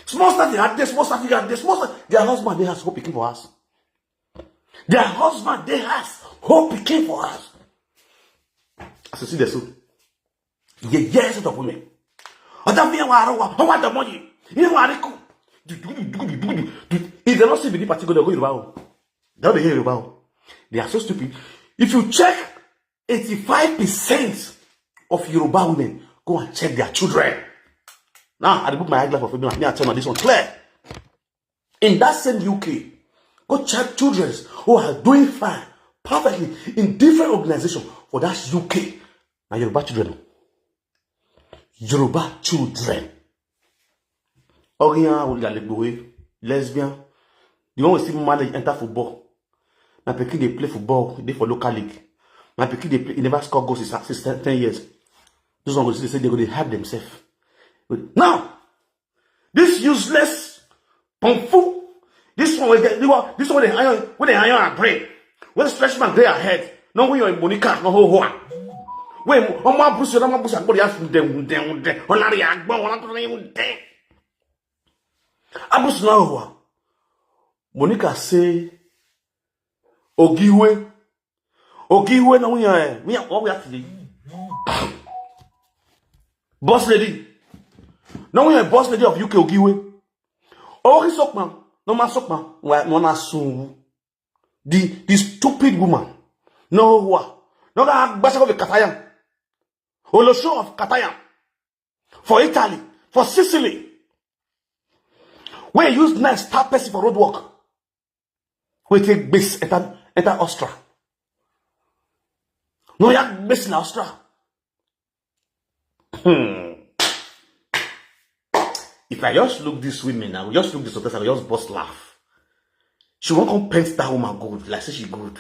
Small start dey add this, small start dey add this, small start. Their husband dey house, hope pikin for house. Their husband dey house, hope pikin for house. As you see the so, yeah, yeah, set of women. Other me wa wa wa the money. You know what I call? If they don't see the particular go Yoruba, don't be hear Yoruba. They are so stupid. If you check eighty-five percent of Yoruba women, go and check their children. Now, I put my eyeglass for me. Me, I tell you this one clear. In that same U K, go check children who are doing fine, perfectly, in different organization for that U K. Now, Yoruba children. Yoruba children. Oriyan Oyalegbowe, lesbian. The one we see marriage enter football. My pikin dey play football, dey for local league. My pikin dey play, he never score goals since, since ten, ten years. This one go see say they go dey hype themselves. Now, this useless pomfu, this one wey get, this one, this one dey iron, wey dey iron her brain, wey stretch man dey her head. No, wey your Monica no ho ho am. Wey ọmọ abusu, ọmọ abusu agbori ya fun dem dem dem. Olari agbo, olari dem dem. Abusu na ho ho am. Monica say, Ogiwe, Ogiwe na we are, we are, what we have today. Boss lady. Now we are boss lady of U K, Ogiwe. Oh, he suck man. No man suck man. Why no na sun? The, the stupid woman. No wa. No ga gbasa of Kataya. Olosho of Kataya. For Italy, for Sicily. Wey use knife stab person for road work. Wey take gbese enter, enter Austria. No ya gbese na Austria. Hmm. If I just look this women, I will just look this hotel, I will just burst laugh. She won't come paint that woman good, like say she good.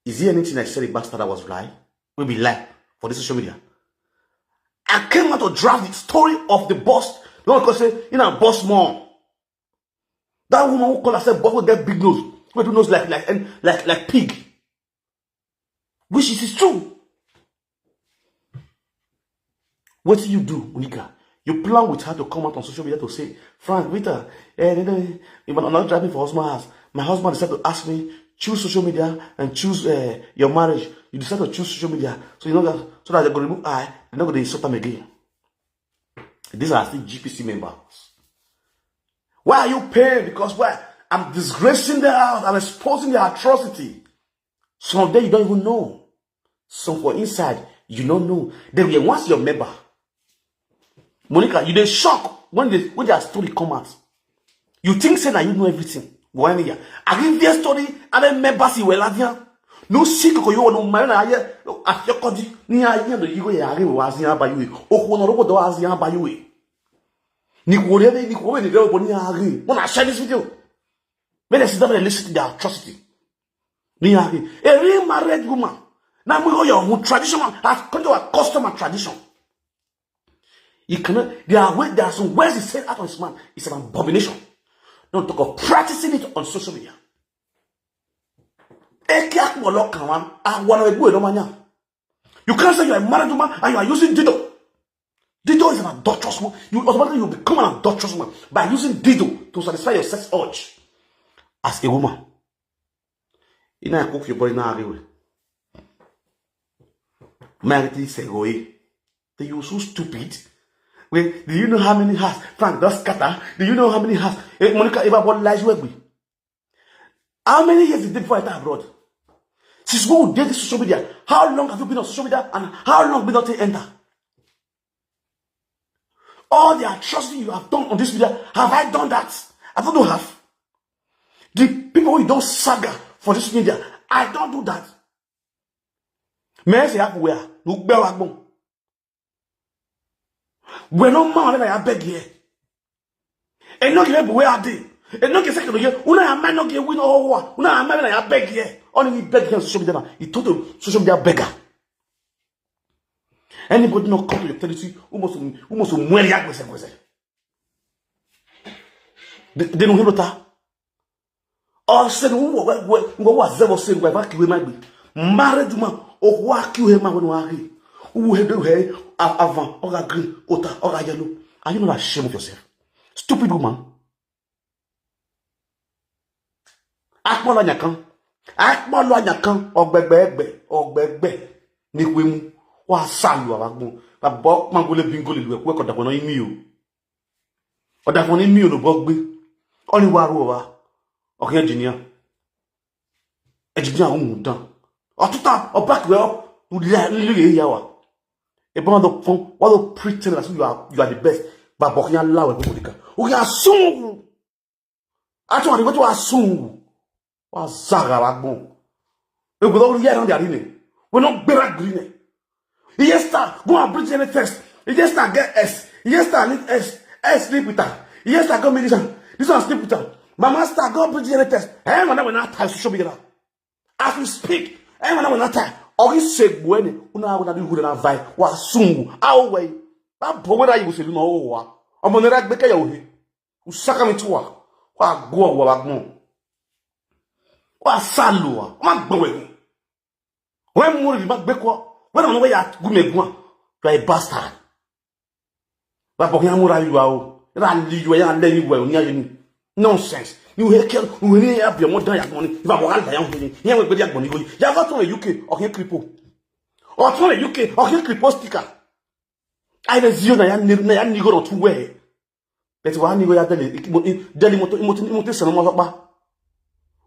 Is there anything I said about that was lie? Will be lie for the social media. I came out to draft the story of the boss. No one can say, you know, boss mom. That woman who call herself boss will get big nose. Wait, who knows like like and like like pig. Which is, is true. What do you do, Monica? You plan with her to come out on social media to say, Frank, Rita, eh, they, they, you are not driving for husband house. My husband decided to ask me, choose social media and choose uh, your marriage. You decide to choose social media. So you know that so that they're gonna remove I, they're not gonna insult them again. These are still G P C members. Why are you paying? Because why? I'm disgracing their house, I'm exposing their atrocity. Some of them you don't even know. Some for inside, you don't know. Then we once your member. Monica, you dey shock when they when their story come out. You think say na you know everything. Why me ya? I give their story, I don't remember see well again. No sick ko yo no man na ye afyokodi ni aye no yigo ya ri wa zin abayu. O ko no ro do azin abayu. Ni ko re ni ko re ni re bo ni ari. When I share this video, when I sit down and listen to the atrocity. Ni ari. A real married woman. Now we go your tradition as come to our custom and tradition. You cannot. There are ways. There are some words he said out of his mouth. It's an abomination. Don't talk of practicing it on social media. Eke akpọlọ kan wa, awọrọ egbu edo manya. You can't say you're a married woman and you are using dildo. Dildo is an adulterous woman. You automatically you become an adulterous woman by using dildo to satisfy your sex urge as a woman. You know, cook your body now anyway. Married is a way. You so stupid. Wait, do you know how many house Frank does scatter? Do you know how many house eh, Monica ever bought lies with me? How many years did they before enter abroad? Since when we did this social media? How long have you been on social media and how long we not enter? All the atrocity you have done on this media, have I done that? I don't know have. The people you don't saga for this media, I don't do that. Men say have where? No gbẹ wa gbọn. We no man na ya beg here. E no give we ade. E no give second here. Una ya man no give we no wa. Una ya man na ya beg here. Only we beg here on social media. He told the social media beggar. Anybody not come to your territory, who must who must wear ya kwese kwese. They no hello ta. All said who who who was ever said who ever kill my be. Married woman or who kill him when we are. Who had to have avan or green or ta or yellow. Are you not ashamed of yourself? Stupid woman. Akpọlọ nyakan. Akpọlọ nyakan. Ọgbẹgbẹgbẹ. Ọgbẹgbẹ. Ni kwemu. Wa salu abagbon. Babo mangole bingole luwe kwe kodagbon na imi o. Ọdafọn ni mi ò lò bọ́ gbé. Ọ ni wa ro wa. Ọkàn engineer. Engineer òun dán. Ọtútà ọba kìwé ọ nílé ìyá wa. Ẹ bá wọn lọ fún wọn lọ pretend as if you are you are the best. Bàbá ọkàn yà láwẹ̀ gbogbo nìkan. Ó yà sùn. Àti wọn àdìgbò tó wà sùn. Wa zaga wa gbọn. Ego lo ri ẹran di ari ne. We no gbera gri ne. Yes sir, go and bring any test. Yes sir, get S. Yes sir, need S. S sleep with her. Yes sir, go meet this one. This one sleep with her. Mama star, go bring any test. Eh, when I when I tie social media. As we speak, eh, when I when I tie. Ogi segbu eni. Una go na di hure na vai. Wa sungu. Awo we. Ba bo we da you se no wa. Omo ne ra gbe ke yo he. Usaka mi tuwa. Wa gbo wa wa gbon. Wa salu wa. Ma gbon we. When more ma gbe ko. When on we ya gu me gu. You are a bastard. Wa bo ya mura you are o. Ra li you ya le ni we ni aye ni. Nonsense. You he ke you ni ya bi mo dan ya gbon ni. Ba bo ga la ya gbon ni. Ya we gbe ya gbon ni go. Ya go to U K o ke kripo. O to U K o ke kripo sticker. I be zio na ya ni na ya ni go to we. But wa ni go ya dele dele moto moto moto sanu mo pa.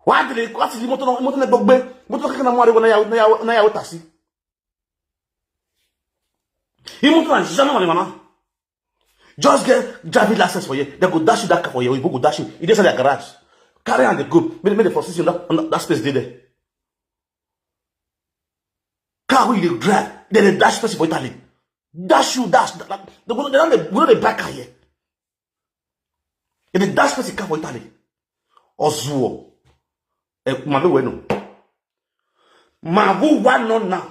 Wa dele ko ati moto moto na gbogbe. Moto kaka na mo are na ya na ya na ya o tasi. Imoto na jana mama. Just get driving license for you. They go dash you that car for you. You go dash you. It is at their garage. Carry and they go. Make make the process on that, on that space dey there. Car wey you dey drive, they dey dash person for Italy. Dash you dash. They go they don dey we no dey buy car here. If the dash person come for Italy, Ozuo, eh, ma be well no. Ma who one no now?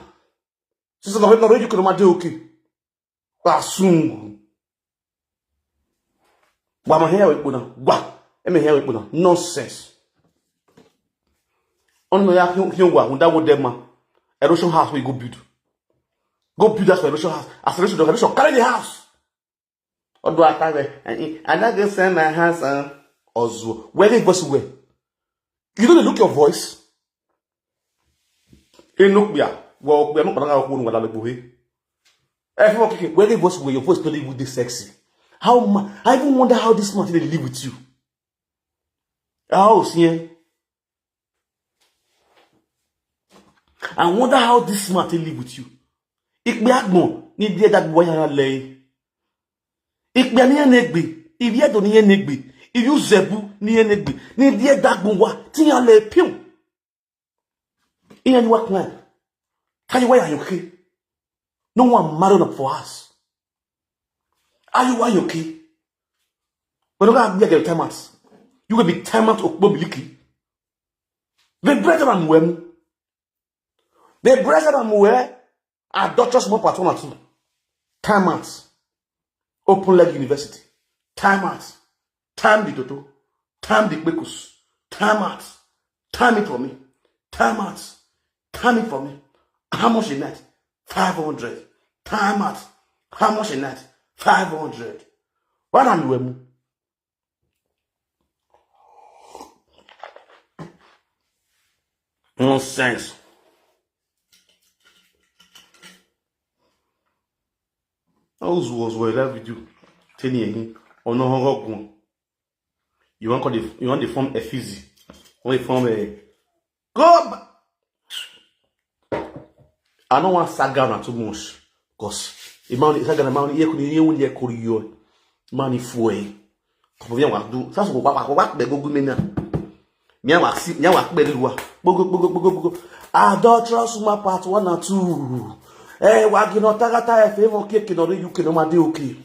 Sister, no, no, you can ma dey okay. Basungu. Wa ma here we put now. Wa. Eme here we put now. Nonsense. Ono ya hiyo hiyo wa hunda wo dem ma. Erosion house we go build. Go build that for erosion house. As erosion, erosion carry the house. Odo attack there. I, I not gonna send my house. Uh, Ozuo. Where they voice where? You don't look your voice. Eno kpia. Well, we are not gonna go on with that. Everyone kicking. Where they voice where your voice don't even this sexy. How ma- I even wonder how this man they live with you. How see? I wonder how this man they live with you. Ikpe agbon ni die that boy ya le. Ikpe ni enegbe. Ibi edo ni enegbe. Iyu zebu ni enegbe. Ni die that boy wa ti ya le piu. Iyan ni wa kwan. Kayi wa ya yoke. No one marry up for us. Are you wa yoke? When you gonna be a time out, you will be time out okpo miliki. The brethren are well. The brethren are well. Adulterous more part one or two. Time out. Open leg university. Time out. Time the toto. Time the kpekus. Time out. Time it for me. Time out. Time it for me. How much a night? Five hundred. Time out. How much a night? Five hundred. What am you? Nonsense. Those was where that video. Teni ehin. Ono hongo gun. You want call the you want the form Efizi. Want the form a go. Ba- I don't want saga na too much. Cause the man saga na man ye kuni ye wunye kuri yo. Man if way. Ko bien wa do. Sa so wa wa wa be go gumena. Mi wa si mi wa be lua. Bogo bogo bogo bogo. Adulterous woman part one and two. Eh, wa gi no tagata e fe mo ke ke no re U K no ma de okay.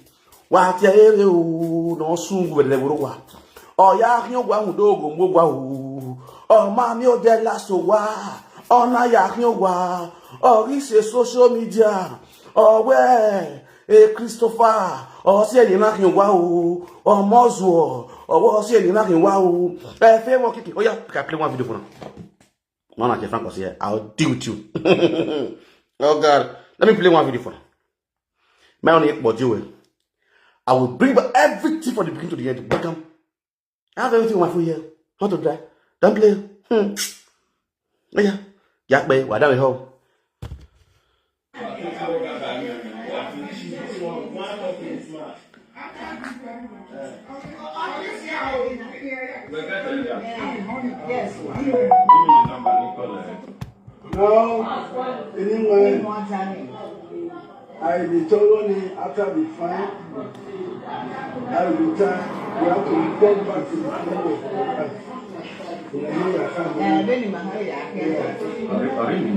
Wa ti ere o no sungu wele woro wa. O ya hin ogwa hu do go mo gwa o. O ma mi o de la so wa. O na ya hin ogwa. O ri se social media. O we e Christopher. O se ni na hin wa o. O mo zuo. O wo se ni na hin wa o. E fe mo kiki. Oh yeah, I can play one video for now. No, no, Frank was here. I'll deal with you. Oh God, let me play one video for now. My only body way. I will bring back everything from the beginning to the end. Back am. I have everything on my phone here. How to dry? Don't play. Hmm. Oh yeah. Yak bay. Why don't we ho? Now, anyway, I be told only after the fine, I will be time. We have to return back to the flow of the life. In the name of the Father. Eh, beni mahali ya kenda. Ori- Orini.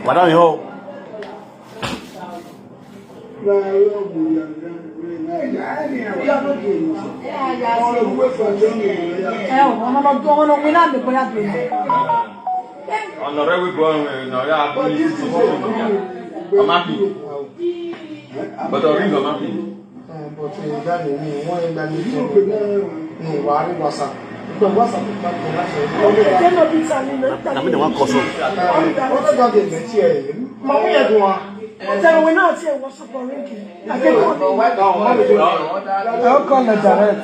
Madam, yo. Ẹ ò, ọmọ ọmọ ọmọ ọmọ náà mi kọ́ yá bẹ̀rẹ̀. Ọ̀nà rẹ̀ wí bọ́ ọ̀run ẹ̀ náà yá bọ́ ní títí sí ìlú yá. Ọmọ bí. Bọ̀dọ̀ rí ìlú ọmọ bí. But eh, that ni mi wọ́n yẹn gba mi tọ́ mi wà á rí WhatsApp. Ìgbà WhatsApp nípa ìgbà láti ọ̀dọ̀. Ẹ jẹ́ náà bí ta ni náà. Àmì ni wọ́n kọ sọ. Wọ́n ti gbàgbé ìgbésí ẹ̀. Màmú yẹn dùn wa. Ọ̀tẹ̀ ìwé náà ti ẹ̀ wọ́n sọ̀kọ̀ ríngì. Akẹ́kọ̀ọ́ mi. I'll call the direct.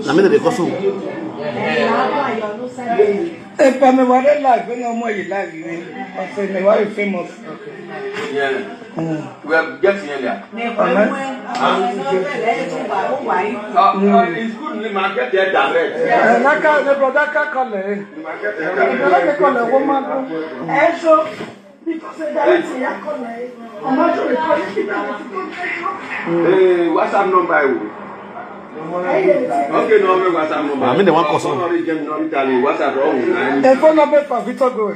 Na me dey call so. If I'm a live, no more you live, you know. But say me why you famous. Yeah. We are getting earlier. Amen. Uh, uh, it's good we might get there direct. Eh, na ka, the brother ka call eh. We might get there direct. Brother ka call eh, woman. Eh, so, because the direct ya call eh. I'm not sure the call is Eh, WhatsApp number o. Okay, no, me WhatsApp number. I mean, the one call so. No, no, no, Italy, WhatsApp, oh, nine. The phone number for Victor Goe.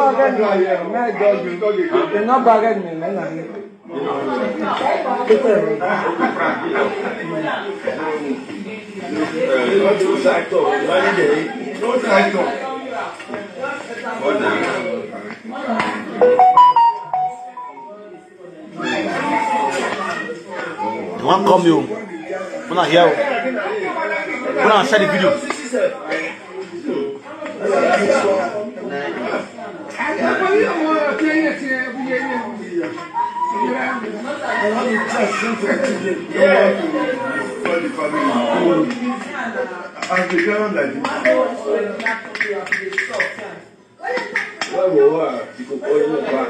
bargain me. May I dog you? You not bargain me, man. They wan call me o. Una hear o. Una share the video. As the ground like this. Báwo wà tí kò kọ́ inú bá?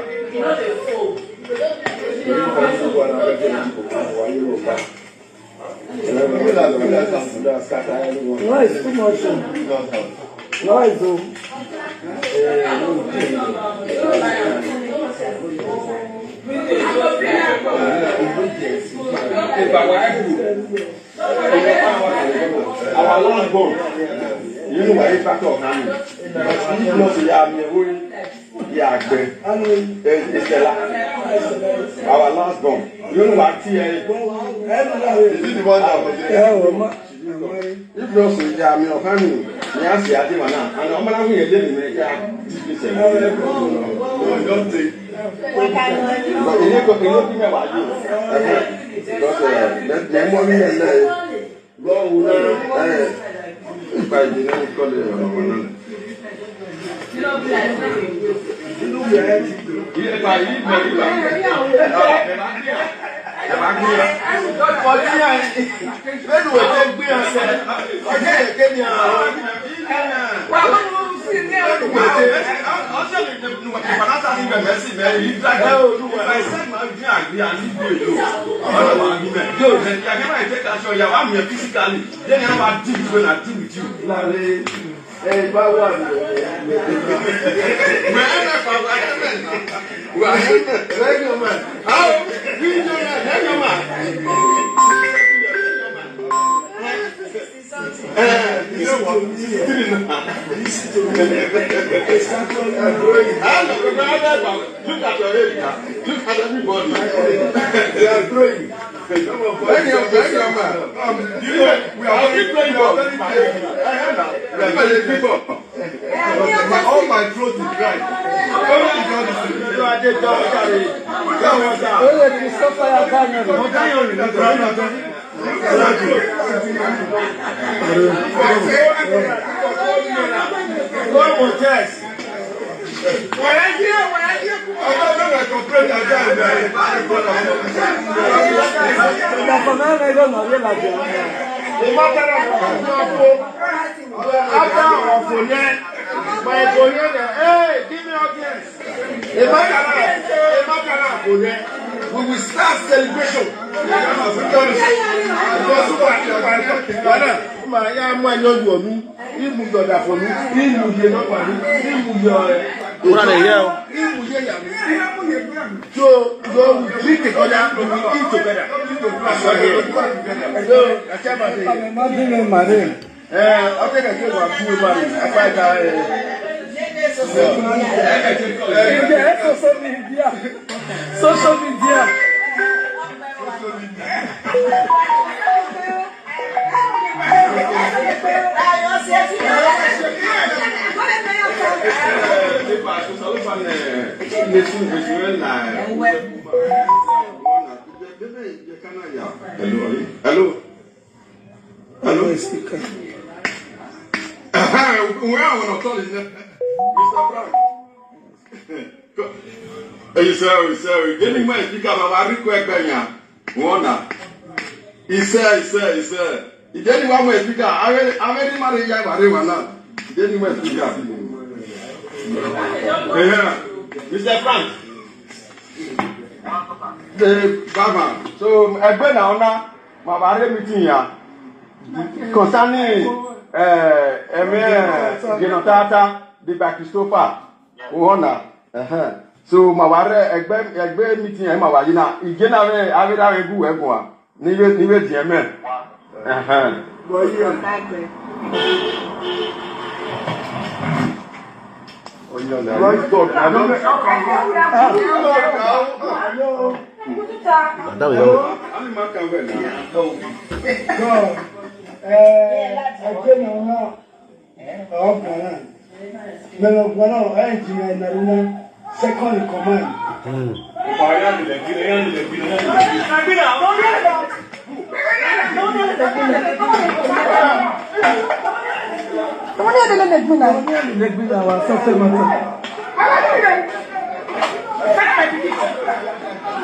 Inú kan tó wà lára jẹ́ tí kò kọ́ wà nínú bá. Noise too much o. Noise o. Our last born. You know why you pack up hand? But you know say ya me we ya gbe. Eh, Estella. Our last born. You know what? Is it the one that was there? If you also ya me or family, me ask you adi mana. And I'm not going to let me make ya. No, don't take. But you know, you know, me why you. Because uh, me, me money and uh, Physically, then I want to deal with you. Ẹ bá wà ní. Wherever, wherever. Wherever. How? We know that. Look at your age now. Look at everybody. They are growing. When you are, when you are, um, you know, we are very, we are very, we are very, people. All my throat is dry. Only God is. Only Christopher Abana. After our for here, my for here, hey, give me audience. Emakara, Emakara for there. We will start celebration. Because why? Why? Why? Ma ya ma nyo yo mi. Imu yo da for me. Imu ye no for me. Imu yo. Una dey hear o. Imu ye ya mi. So, so we drink together, we will eat together. That's what I hear. So, that's what I say. Imagine my name. Eh, okay, okay, wa fi ma ni. Apa ka, eh. Social media. Social media. Hello, hello. Hello, speaker. Where I wanna call his name? Mister Frank. Hey, sorry, sorry. Give me my speaker, but I request Benya. Wona. He said, he said, he said. He didn't want my speaker. I already, I already married ya, but I didn't want. He didn't want speaker. Yeah. Mister Frank. The Baba. So, ẹgbẹ́ náà ọ̀nà, màá bá rí meeting ya. Concerning, eh, ẹ̀mí, eh, Genotata, the by Christopher. Wona. Ẹhẹn. So, ma wa rẹ ẹgbẹ́, ẹgbẹ́ meeting ẹ ma wa yi na. Ije na rẹ, ave da rẹ gu ẹgun a. Ni ve, ni ve di eme. Ẹhẹn. Voice box. Madam, you know. Animal can wear now. No. Eh, I came now. Ọ̀gbọ̀nà. Mẹ̀rọ̀ ọ̀gbọ̀nà, engineer Naruna, second in command.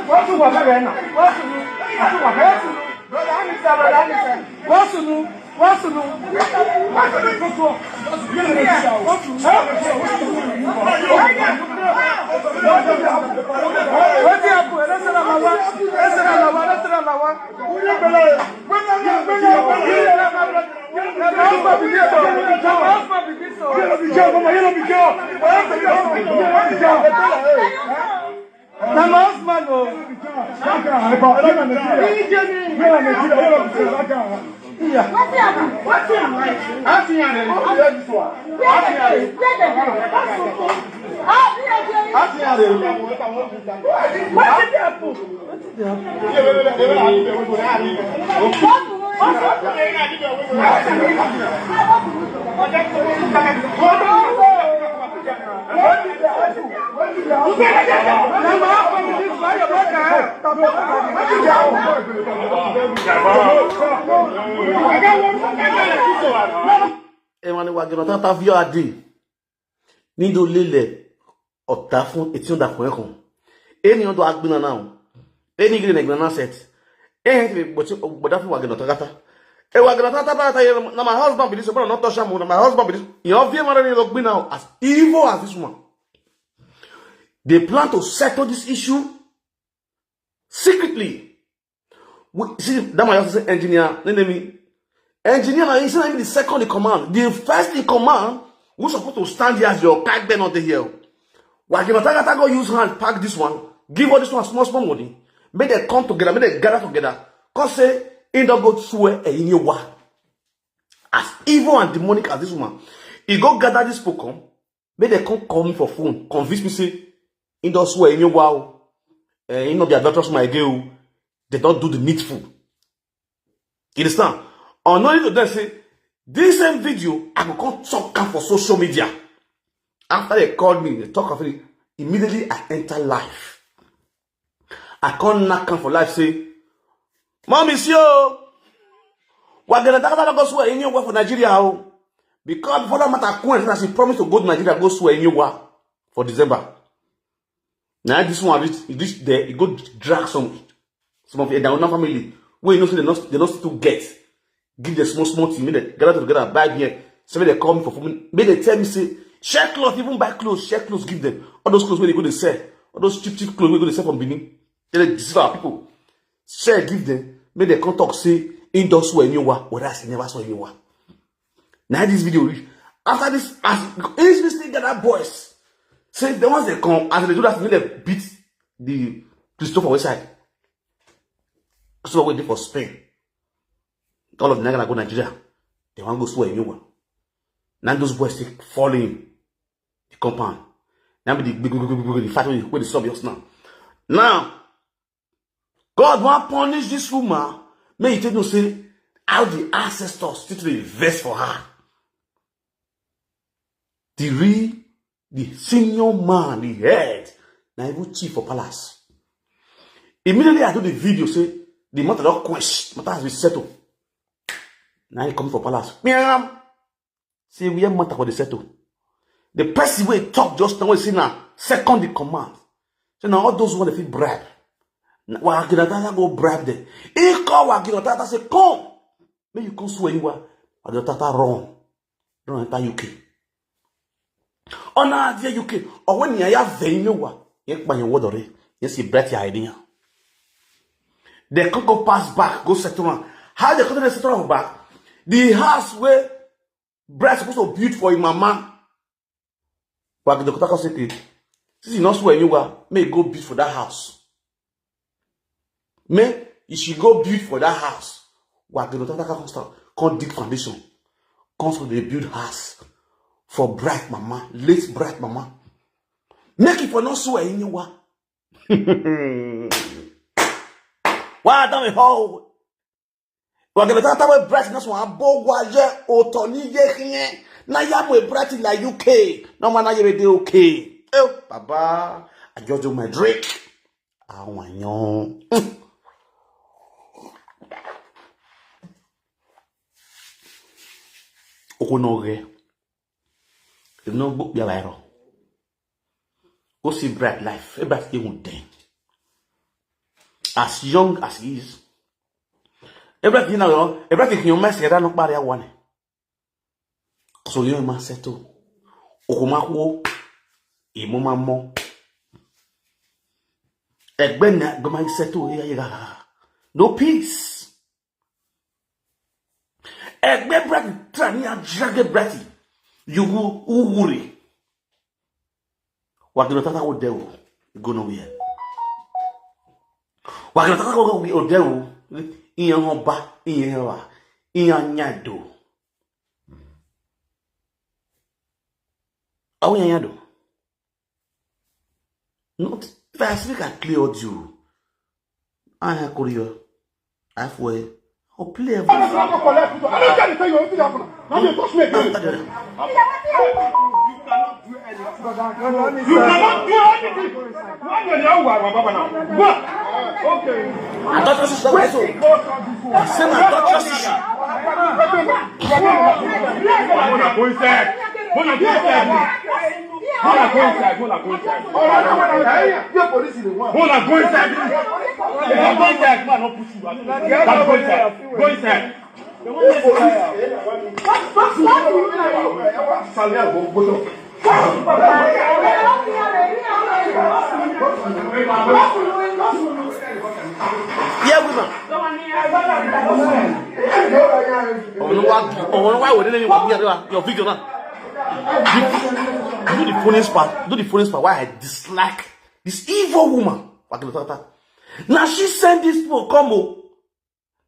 Wọ́n tún wà bẹ́ẹ̀ náà. Wọ́n tún wà bẹ́ẹ̀ náà. Wọ́n tún wà bẹ́ẹ̀ náà. Brother Anisa, brother Anisa. Wọ́n sùn nù. Wọ́n sùn nù. Wetin happen? Let's say na lawa. Let's say na lawa. Let's say na lawa. Na my husband be this o. Na my husband be this o. Na my husband o. Emmanuel Wagenotata Aviade. Nido lele ọta fún etí ọ̀dà fún ẹ̀kún. Ẹni ọ̀dọ̀ agbina náà. Ẹni gidi nìgbà náà set. Ẹni tí gbọ̀dá fún Wagenotata. Ẹ Wagenotata bá ta yẹn na my husband be this, but not touch am, na my husband be this. You know, V M R N ló gbin now as evil as this woman. They plan to settle this issue secretly. We, see, that man just say engineer, name me. Engineer, na he say na him be the second in command. The first in command, who supposed to stand here as your kagbe not dey here. Why give Matagata go use hand, pack this one, give all this one small, small money. Make them come together, make them gather together. Come say, he don't go swear, eh, in your wa. As evil and demonic as this woman, he go gather this people come, make dem come call me for phone, convince me say he don swear anywhere o, eh, he no be adulterous woman again o. They don do the needful. You understand? Unknowingly to them say this same video I go come talk am for social media. After they called me, they talk of it. Immediately I enter live. I come knock am for live say, "Mommy, see o, Wagena Dagada go swear anywhere for Nigeria o." Because before that matter, Queen as he promised to go to Nigeria, go swear anywhere for December. Now this one reach, reach there, he go drag some some of the Dauna family. Wey you know say they not they not still get. Give them small small thing, make they gather together, buy beer. So make they call me for phone. Make they tell me say, "Share cloth, even buy clothes, share clothes, give them." All those clothes wey they go dey sell, all those cheap cheap clothes wey go dey sell from Benin. They dey deceive our people. Share give them. Make they come talk say he don swear anywhere, whereas he never swear anywhere. Now this video reach. After this, as he still gather boys, say the ones they come, as they do that, make they beat the Christopher West Side. Christopher wey dey for Spain. All of them gonna go Nigeria. They wan go swear anywhere. Now those boys take fall in the compound. Now be the big, big, big, big, big, the fight wey dey, wey dey sup just now. Now, God wan punish this woman. Make you take know say how the ancestors still dey vex for her. The real, the senior man, the head, na even chief for palace. Immediately I do the video say the matter don quench, matter has been settled. Now he come for palace. Miam! Say where matter for the settle. The person wey talk just now, wey say na second in command. Say na all those wey dey fit bribe. Na Wagina Tata go bribe them. He call Wagina Tata say, "Come, make you come swear anywhere." Wagina Tata run, run enter U K. Ona dia U K. Or when you have venue, you kpa your word already. You see, bet your idea. They could go pass back, go settle am. How they could settle am back? The house where Bright supposed to build for him mama. But the doctor come say, "Okay, since you not swear anywhere, make you go build for that house." Make you should go build for that house. Wagina Tata come start, come dig foundation. Come so they build house for Bright mama, late Bright mama. Make it for not swear anywhere. Why don't we hold? Wagina Tata wey Bright na so abo wa ye oto ni ye hiyen. Na ya mo Bright la U K. Na ma na ye be dey okay. Eh, baba, I just do my drink. Àwọn èèyàn. Oko no ge. No gbogbo ara ẹ̀rọ. Go see Bright life. E Bright even then. As young as he is. E Bright, you know, e Bright, you mess around, no party, I want it. So you must settle. Okomakwo, Imomamo. Ẹgbẹ́ ni gbọ́n máa ń settle, yeah, yeah, yeah. No peace. Ẹgbẹ́ Bright, try ni a drag Bright. You go, who worry? Wagina Tata wo there o. Go nowhere. Wagina Tata wo there o. Iyan hàn bá, iyan hàn wá, iyan yàn dò. Àwọn iyan yàn dò. Not if I speak, I clear audio. I have Korea. I have way. I'll play everything. I don't care if you touch me again. You cannot do anything. You cannot do anything. Why you dey our baba now? Go. Okay. I thought this is the way so. Same, I thought this is. Go inside. Go inside. Una go inside, una go inside. Una go inside. Una go inside, man, no push you. Go inside. Go inside. Yeah, woman. Ọ̀run wá, ọ̀run wá wò nínú ìwà bí your video náà. Do, do the funniest part. Do the funniest part. Why I dislike this evil woman. Wagina Tata. Now she send this people come o.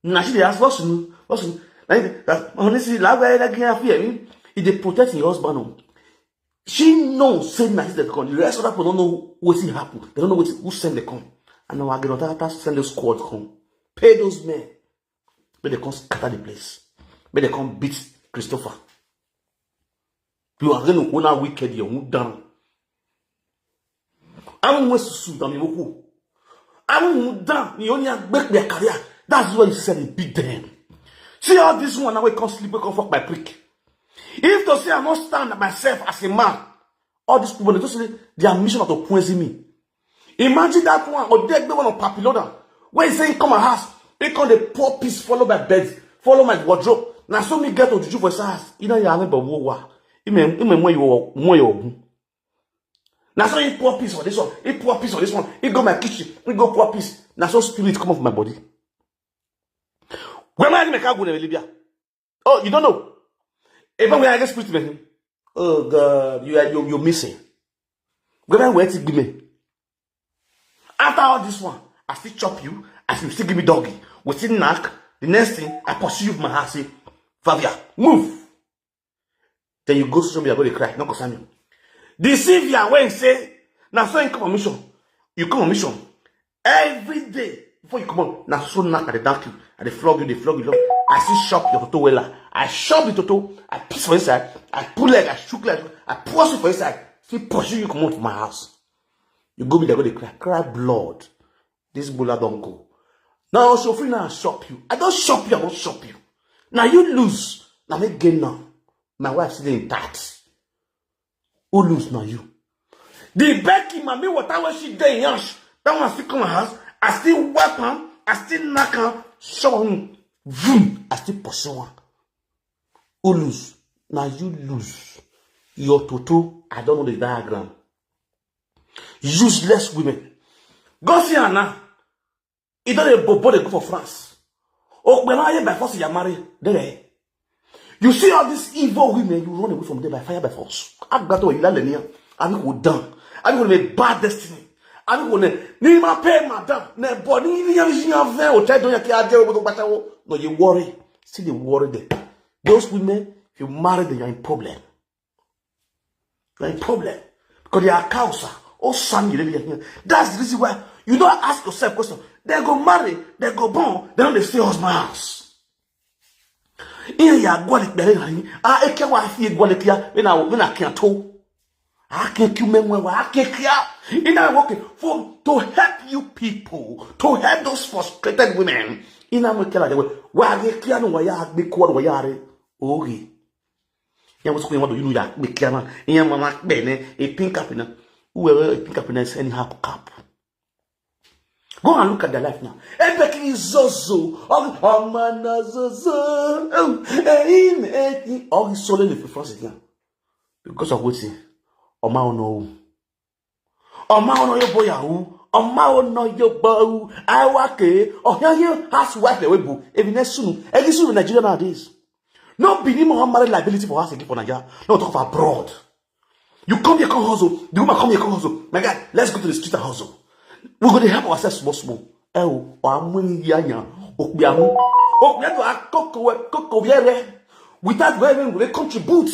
Now she dey ask, "What's new? What's new?" Like that, honestly, like where that girl fear me. If they protect your husband, oh. She know say na this dem come. The rest of that people don't know wetin happen. They don't know wetin who send dem come. And now I get on that send those squad come. Pay those men. Make dem come scatter the place. Make dem come beat Christopher. You are going to wicked your own down. I'm going to sue them. I'm going down. You only make their career. That's why you said they beat them. See all this one now, we come sleep, we come fuck my prick. If to say I not stand myself as a man, all these people, they just say their mission are to poison me. Imagine that one, or they be one of Papilona. When he say he come my house, he come the poor piece, follow my bed, follow my wardrobe. Now so me get to juju for his house. You know, you have a war. He mean, he mean when you when you Now so he pour piece for this one, he pour piece for this one, he go my kitchen, he go pour piece. Now so spirit come off my body. Where my make I go to Libya? Oh, you don't know. If I get spirit, man. Oh God, you are you you missing. Where my wet me? After all this one, I still chop you, as you still give me doggy. We still knock. The next thing, I pursue you from my house. Say, Favia, move. Then you go social media, go dey cry, no concern you. The Sylvia wey say, na so him come on mission. You come on mission. Every day before you come on, na so knock I dey knock you, I dey flog you, dey flog you. Lord. I still shop your toto wella. I shop the toto, I piss for inside, I pull leg, I shook leg, I pour soup for inside. Still pursue you come out from my house. You go be there, go dey cry, cry blood. This bola don go. Now Osofri now shop you. I don't shop you, I won't shop you. Now you lose. Now make gain now. My wife sitting in tax. Who lose now you? The Becky mommy water when she dey in yash. That one still come house. I still wipe am. I still knock am. Show him. Vroom. I still pursue one. Who lose? Now you lose. Your toto, I don't know the diagram. Useless women. Go see her now. He don't dey bobo dey go for France. Oh, when I by force you marry, there. You see all these evil women, you run away from them by fire by force. Agbato you la lenia. Abi go down. Abi go make bad destiny. Abi go ne ni ma pay madam. Ne body ni ya ni ya ve o te don ya ki aje o to patawo. No, you worry. See the worry there. Those women, if you marry them, you're in problem. You're in problem. Because they are causa. Oh, son, you live here. That's the reason why you don't ask yourself question. They go marry, they go born, they don't dey stay husband house. Ihe ya agwa like bere na yi. A eke wa fi egwa like ya, when I when I can't to. I can't kill men when I can't care. In that working for to help you people, to help those frustrated women. In that working like that, why I can't know why I be called why I okay. Ihe wụ sịkwa ihe mmadụ ilu ya kpekịa na ihe mama kpe na a pink cap na whoever a pink cap na is anyhow cap. Go and look at their life now. Ebekiri zozo, ọma na zozo, eyi na eyi, all his solo in the France again. Because of wetin? Ọma ono. Ọma ono yo boy ahu. Ọma ono yo boy. I work eh. Oh, here, here, housewife we bu. Even as soon, every soon in Nigeria nowadays. No be him or marry liability for house again for Nigeria. No talk for abroad. You come here, come hustle. The woman come here, come hustle. My guy, let's go to the street and hustle. We go to help ourselves small, small. Eh, oh, our money, yeah, yeah. Okbiamu. Okbiamu, akoko, koko, yere. Without going, we contribute.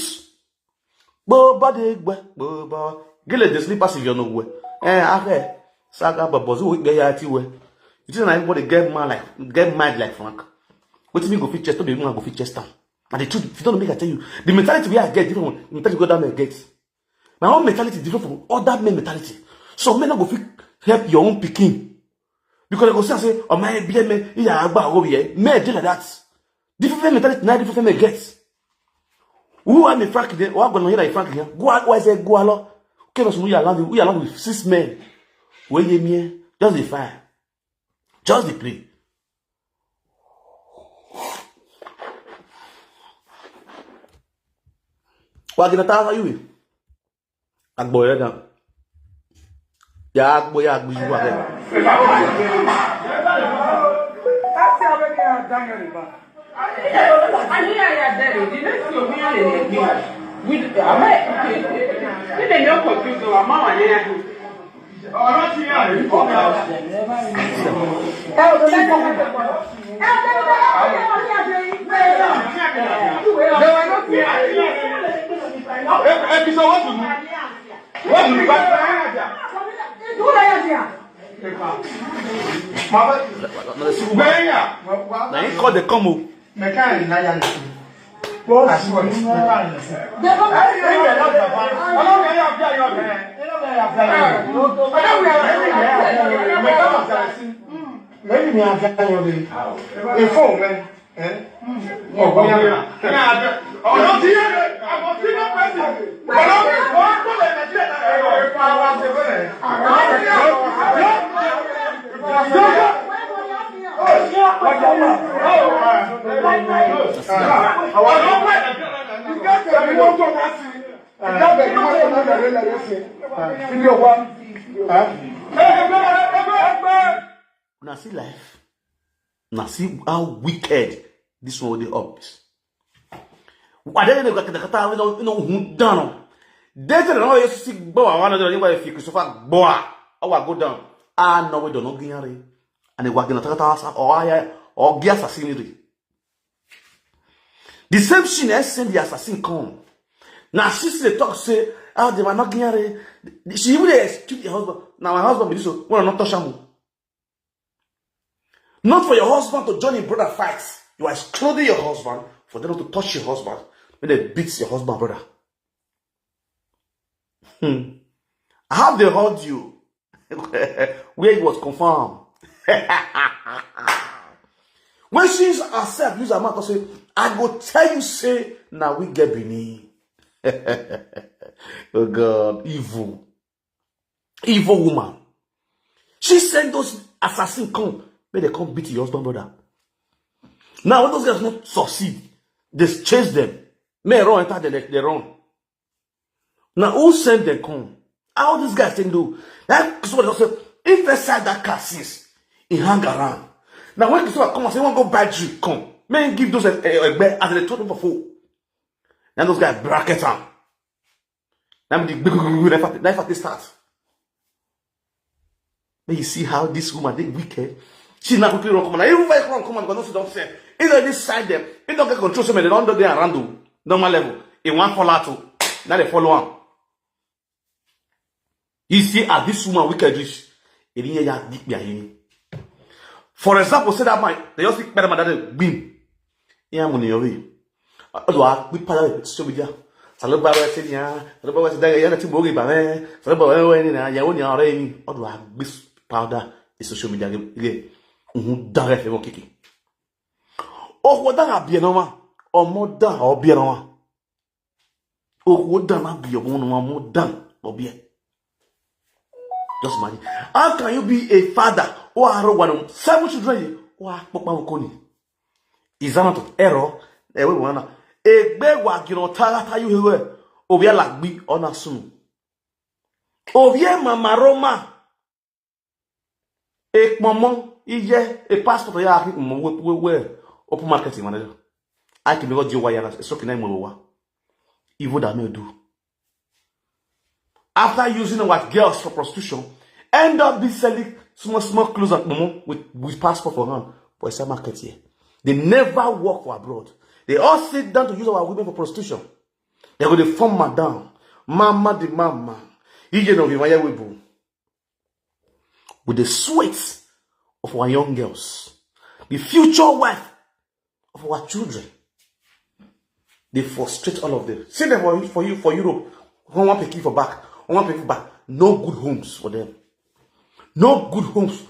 Bo body gbe, bo bo. Gele the slippers if you no wear. Eh, ah, eh. Saga, but bozu we get ya ti we. You think everybody get mad like get mad like Frank? What do you go fit chest? Don't be go fit chest down. And the truth, if you don't make, I tell you, the mentality we I get different from the mentality we other men get. My own mentality different from other men mentality. So men not go fit help your own picking. Because they go say, say, oh my, be men, yeah, agba go be men dey like that. Different mentality, now different men get. Who am I Frank there? What gonna hear like Frank here? Go out, why say go along? Okay, so we are landing, we are landing with six men. Where you me? Just the fire. Just the play. Wagina ta you. Agbo ya ga. Ya agbo ya agbo you are. They were not here. If, if so, what to do? What to do? Mama, where ya? Na him call the come o. Mechanic na ya. Boss, mechanic. Maybe me, I can't. A phone, man. Eh? Oh, yeah. Oh, no, dear. I was thinking about it. But I was going to the Nigeria. Una see life. Una see how wicked this one dey up. Wa dey ne ga kata kata we no no hu down. Dey say na we see gbo wa na dey we fi Christopher gbo wa. Awa go down. Ah, no, we don't know ginyare. And we gina kata kata sa o aya o gi assassin re. The same thing I send the assassin come. Now she still talk say, "Ah, they were not ginyare." She even dey excuse the husband. Now my husband be this one. When I not touch am. Not for your husband to join him brother fight. You are excluding your husband for them not to touch your husband when they beat your husband brother. Hmm. I have they heard you where it was confirmed. When she herself use her mouth to say, "I go tell you say now we get Benin." Oh God, evil. Evil woman. She sent those assassins come, make they come beat your husband brother. Now when those guys not succeed, they chase them. May run enter the they run. Now who send them come? How these guys think do? That somebody just say, if inside that car since he hang around. Now when someone come and say, "One go buy drink, come." May give those uh, uh, as they told them before. Now those guys bracket am. Now the big never never start. May you see how this woman they wicked. She now quickly run come on. Even if I run come on, because no sit down say. If they decide them, if don't get control, so they don't do they around them. Normal level. In one fall out. Now they follow on. You see how this woman wicked reach. It didn't ya deep behind. For example, say that man, they just pick better man that they win. Yeah, money your way. Ọdụ akpị pada social media. Saloba wee sị ya, saloba wee sị daga ya na timbo oge ba me, saloba wee wee ni na ya woni ara emi. Ọdụ akpị powder the social media ge ge. Uhu daga fe mo kiki. Okwo daga bi no ma, omo da o bi no ma. Okwo da na bi omo no ma mo da o bi. Just imagine. How can you be a father or a one seven children or a papa okoni? Is that not error? Ewe wana. Egbe wa gino tara ta you hewe. Obi alagbi ona sunu. Obi mama Roma. Ekpomo iye a passport ya akikpomo we we we open market manager. I can go do why na so can I mo wa. Even that me do. After using our girls for prostitution, end up be selling small small clothes and pomo with with passport for hand for a market here. They never work for abroad. They all sit down to use our women for prostitution. They go dey form madam, mama the mama. Ije no be waya we bu. With the sweat of our young girls, the future wife of our children. They frustrate all of them. See them for, for you for Europe. One one pikin for back, one one pikin for back. No good homes for them. No good homes.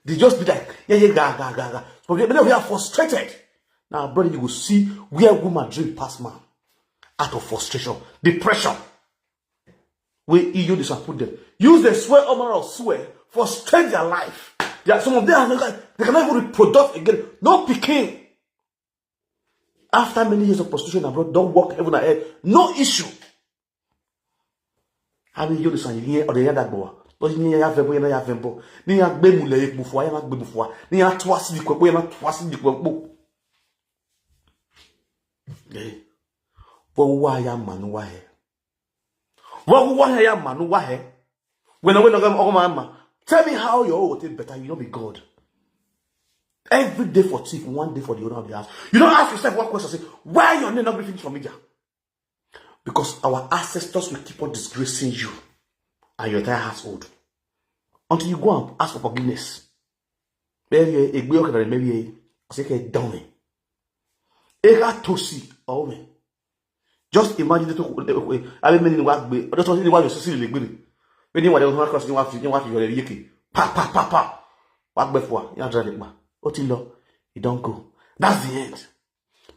They just be like, yeah, yeah, ga, ga, ga, ga. So they, they are frustrated. Now, brother, you will see where woman dream pass man out of frustration, depression. Where E U this one put them. Use the swear armor of swear frustrate their life. There are some of them are not- they cannot even reproduce again. No picking. After many years of prostitution abroad, don't work heaven and earth. No issue. How many years are you here or the other boy? But you ya vebo, ya vebo. Ni ya gbe mule ekpo fo, ya na gbe fo. Ni ya twasi di kwepo, ya na twasi di kwepo. Eh. But why ya man why? Wa wa ya manu wa he. When I when I go ma ma. Tell me how your own take better. You no be God. Every day for thief, one day for the owner of the house. You don't ask yourself one question, say, why your name not be finished for media? Because our ancestors will keep on disgracing you and your entire household until you go and ask for forgiveness. Maybe a gbe okada, maybe a say ke done. Ega tosi ome. Just imagine the two. I mean, what gbe. Just imagine what your sister le gbe. When you want to cross, you want to, you want to your yeke. Pa pa pa pa. What gbe for? You drive it, man. Otilo, you don't go. That's the end. This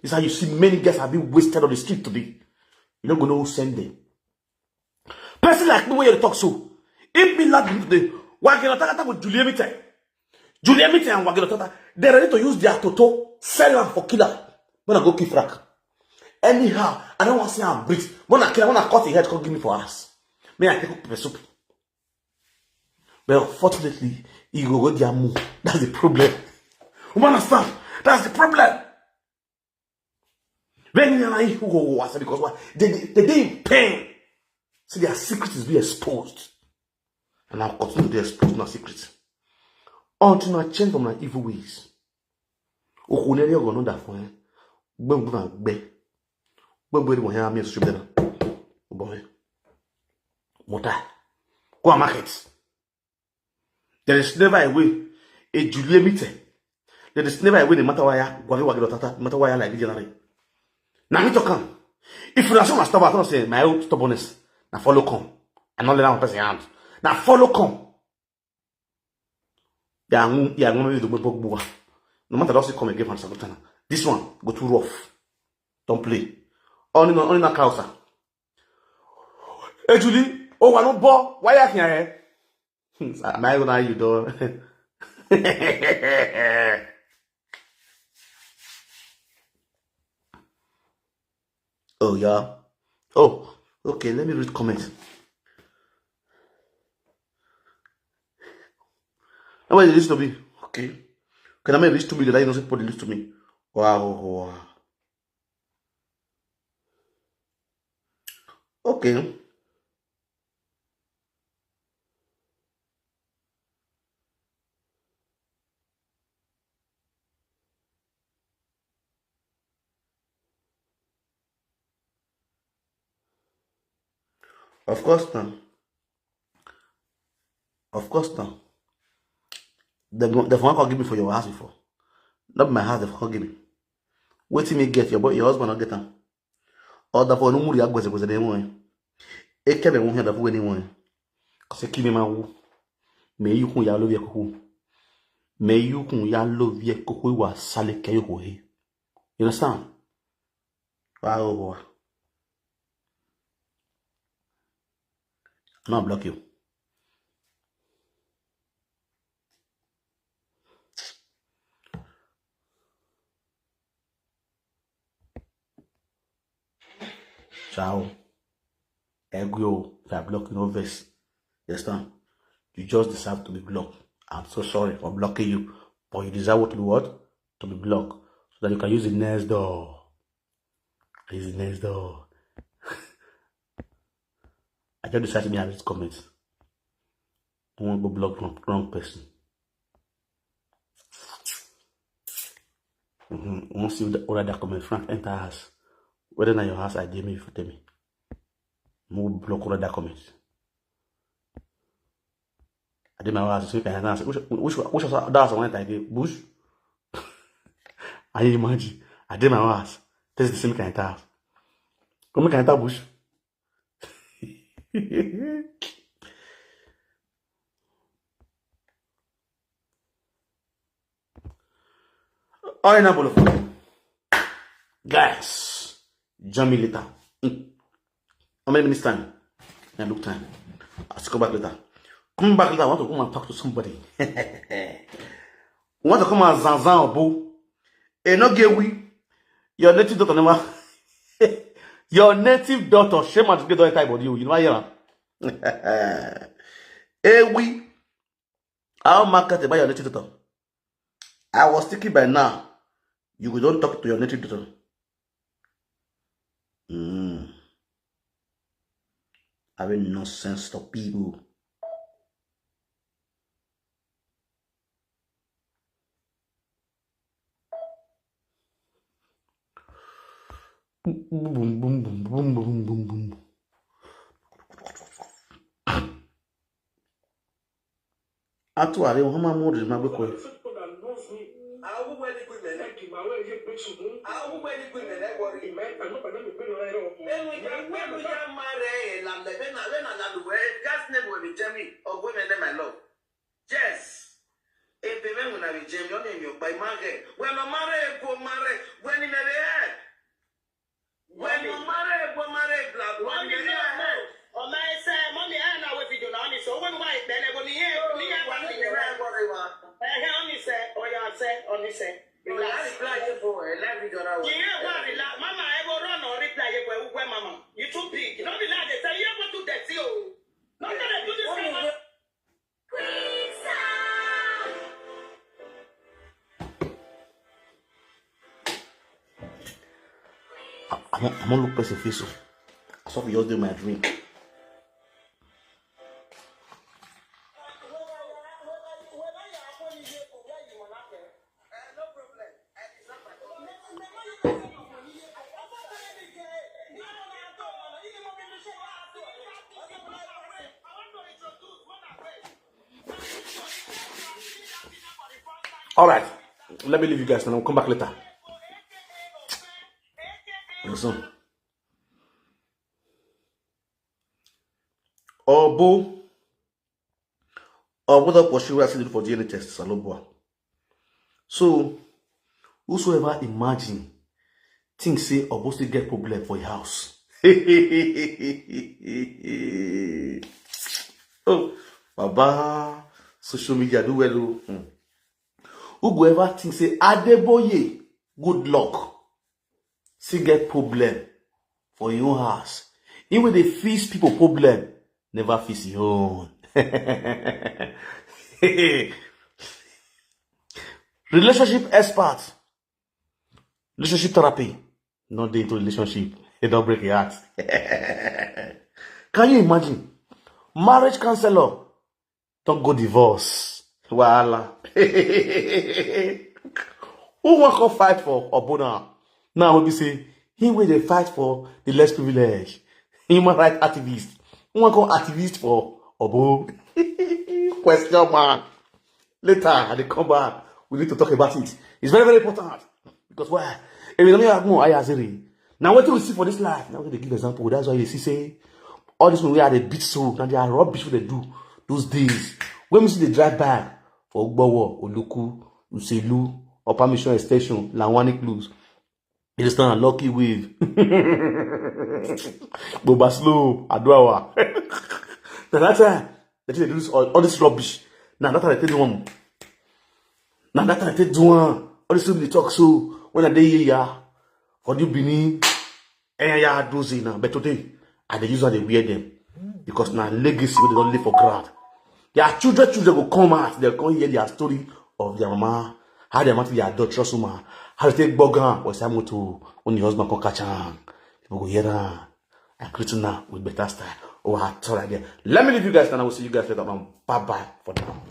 is how you see many girls have been wasted on the street today. You don't go know who send them. Person like me, when you talk so, if me like me today, Wagera Tata with Julie Mite. Julie Mite and Wagera Tata, they ready to use their toto, sell them for killer. When I go kill frack. Anyhow, I don't want to see him breathe. When I kill, when I cut his head, come give me for us. May I take up pepper soup. But unfortunately, he go go their move. That's the problem. You understand? That's the problem. When you are who go was because what they they they in pain. See, their secret is being exposed. And I'll continue to expose my secrets. Until I change from my evil ways. Okuneri ogo no da fun. Gbem gbem gbe. Gbem gbem mo ya mi so bena. Obo he. Mota. Go and market. There is never a way. A Julie Mite. There is never a way, no matter why I go, no matter why I like, generally. Now me to come. If you are someone stubborn, I don't say my own stubbornness. Now follow come. I not let down person hand. Now follow come. Yeah, I'm yeah, I'm going to go. No matter what you come again from Sabutana. This one go too rough. Don't play. Only no only no causa. Hey Julie, oh I no ball. Why you here? Am I gonna you do? Oh yeah. Oh, okay. Let me read comments. Nobody listen to me. Okay. Can I reach to me? That you know somebody listen to me. Wow. Wow. Okay. Of course now. Of course now. Dem go- dem for wan come give me for your house before. Not my house, dem for come give me. Wetin me get, your boy, your husband no get am. Or da for no muri agweze gweze dey one. Eke be won da for any one. Cause kill me man wo. Me you kun ya love your kuku. Me you kun ya love your kuku wa sale ke yo ko he. You understand? Wow. No block you. Ciao. Egwio, if I block you, no vex. You understand? You just deserve to be blocked. I'm so sorry for blocking you. But you deserve what to be what? To be blocked. So that you can use the next door. Use the next door. I just decided to be having this comment. I want to go block wrong, wrong person. Mm-hmm. Once you order that comment, Frank enter house. Whether na your house, I dey me for tell me. Mo block order that comment. I dey my house, so you can ask which which which house that one I get bush. I imagine. I dey my house. This is the same kind of house. Come make I enter bush. All in a bolo. Guys, join me later. Mm. How many minutes time? I look time. I'll come back later. Come back later. I want to come and talk to somebody. We want to come and zanzan obo. E no get we. Your native daughter never. Your native daughter, shame and get don enter body. You never hear am. Ewi. How market about your native daughter? I was thinking by now you go don talk to your native daughter. Mm. Having nonsense to people. Boom, boom, boom, boom, boom, boom, boom, boom. Atụgharị hụ ma mụ riri ma gbekwe. Yes. Ebe me una be Jemi, ọ na-eme ọkpa, ị maghị. When ọ mara egwu, mara, when ị mere ya. When ọ mara egwu, mara, bla, bla, when ị mere ya. Ọma ese, mọmi, a na-awe video na ọnị so, when why bene go ni ye, ni ya kwa ni ye. Ehe, ọnị se, oya se, ọnị se. Relax. Reply ye boy, live video na. Ye kwa relax, mama, e go run or reply ye boy, ugwe mama. You too big. No be lie, they tell you go too dirty o. No dey do this kind of I, I, I wan look person face o. I saw you just dey my drink. All right, let me leave you guys now. I'll come back later. So, Obu, Obu don pursue wey I see for D N A test, Salobua. So, whosoever imagine, think say Obu still get problem for your house. Oh, Baba, social media do well o. Hmm. Who go ever think say Adeboye, good luck, still get problem for your own house? He wey dey fix people problem, never fix your own. Relationship expert, relationship therapy, not dey into relationship. It don't break your heart. Can you imagine? Marriage counselor, don't go divorce. Wahala. Who wan come fight for Obu now? Now we be say, he wey dey fight for the less privilege. Human rights activist. Who wan come activist for Obu? Question mark. Later, I dey come back. We need to talk about it. It's very, very important. Because why? If you don't have more, I say, now what we see for this life, now we dey give example. That's why you see say, all this one wey I dey beat so, now they are rubbish wey they do those days. When we see the drive by for Ogbowo, Oluku, Uselu, Upper Mission Extension, Lawani Close, you understand, Lucky Wave, Boba Slow, Aduawa. Now that time, they think they do this, all, all this rubbish. Now that time they take the one. Now that time they take the one. All this thing they talk so, when I dey here, yeah, for the Benin, eh, yeah, do say now. But today, I dey use how they wear them. Because now legacy wey they don't leave for ground. Their children, children go come out, they come hear their story of their mama, how their mama, their adulterous woman, how they take bug am for inside motor when the husband come catch am. People go hear am. I greet you now with better style. Oh, I thought again. Let me leave you guys now. I will see you guys later on. Bye bye for now.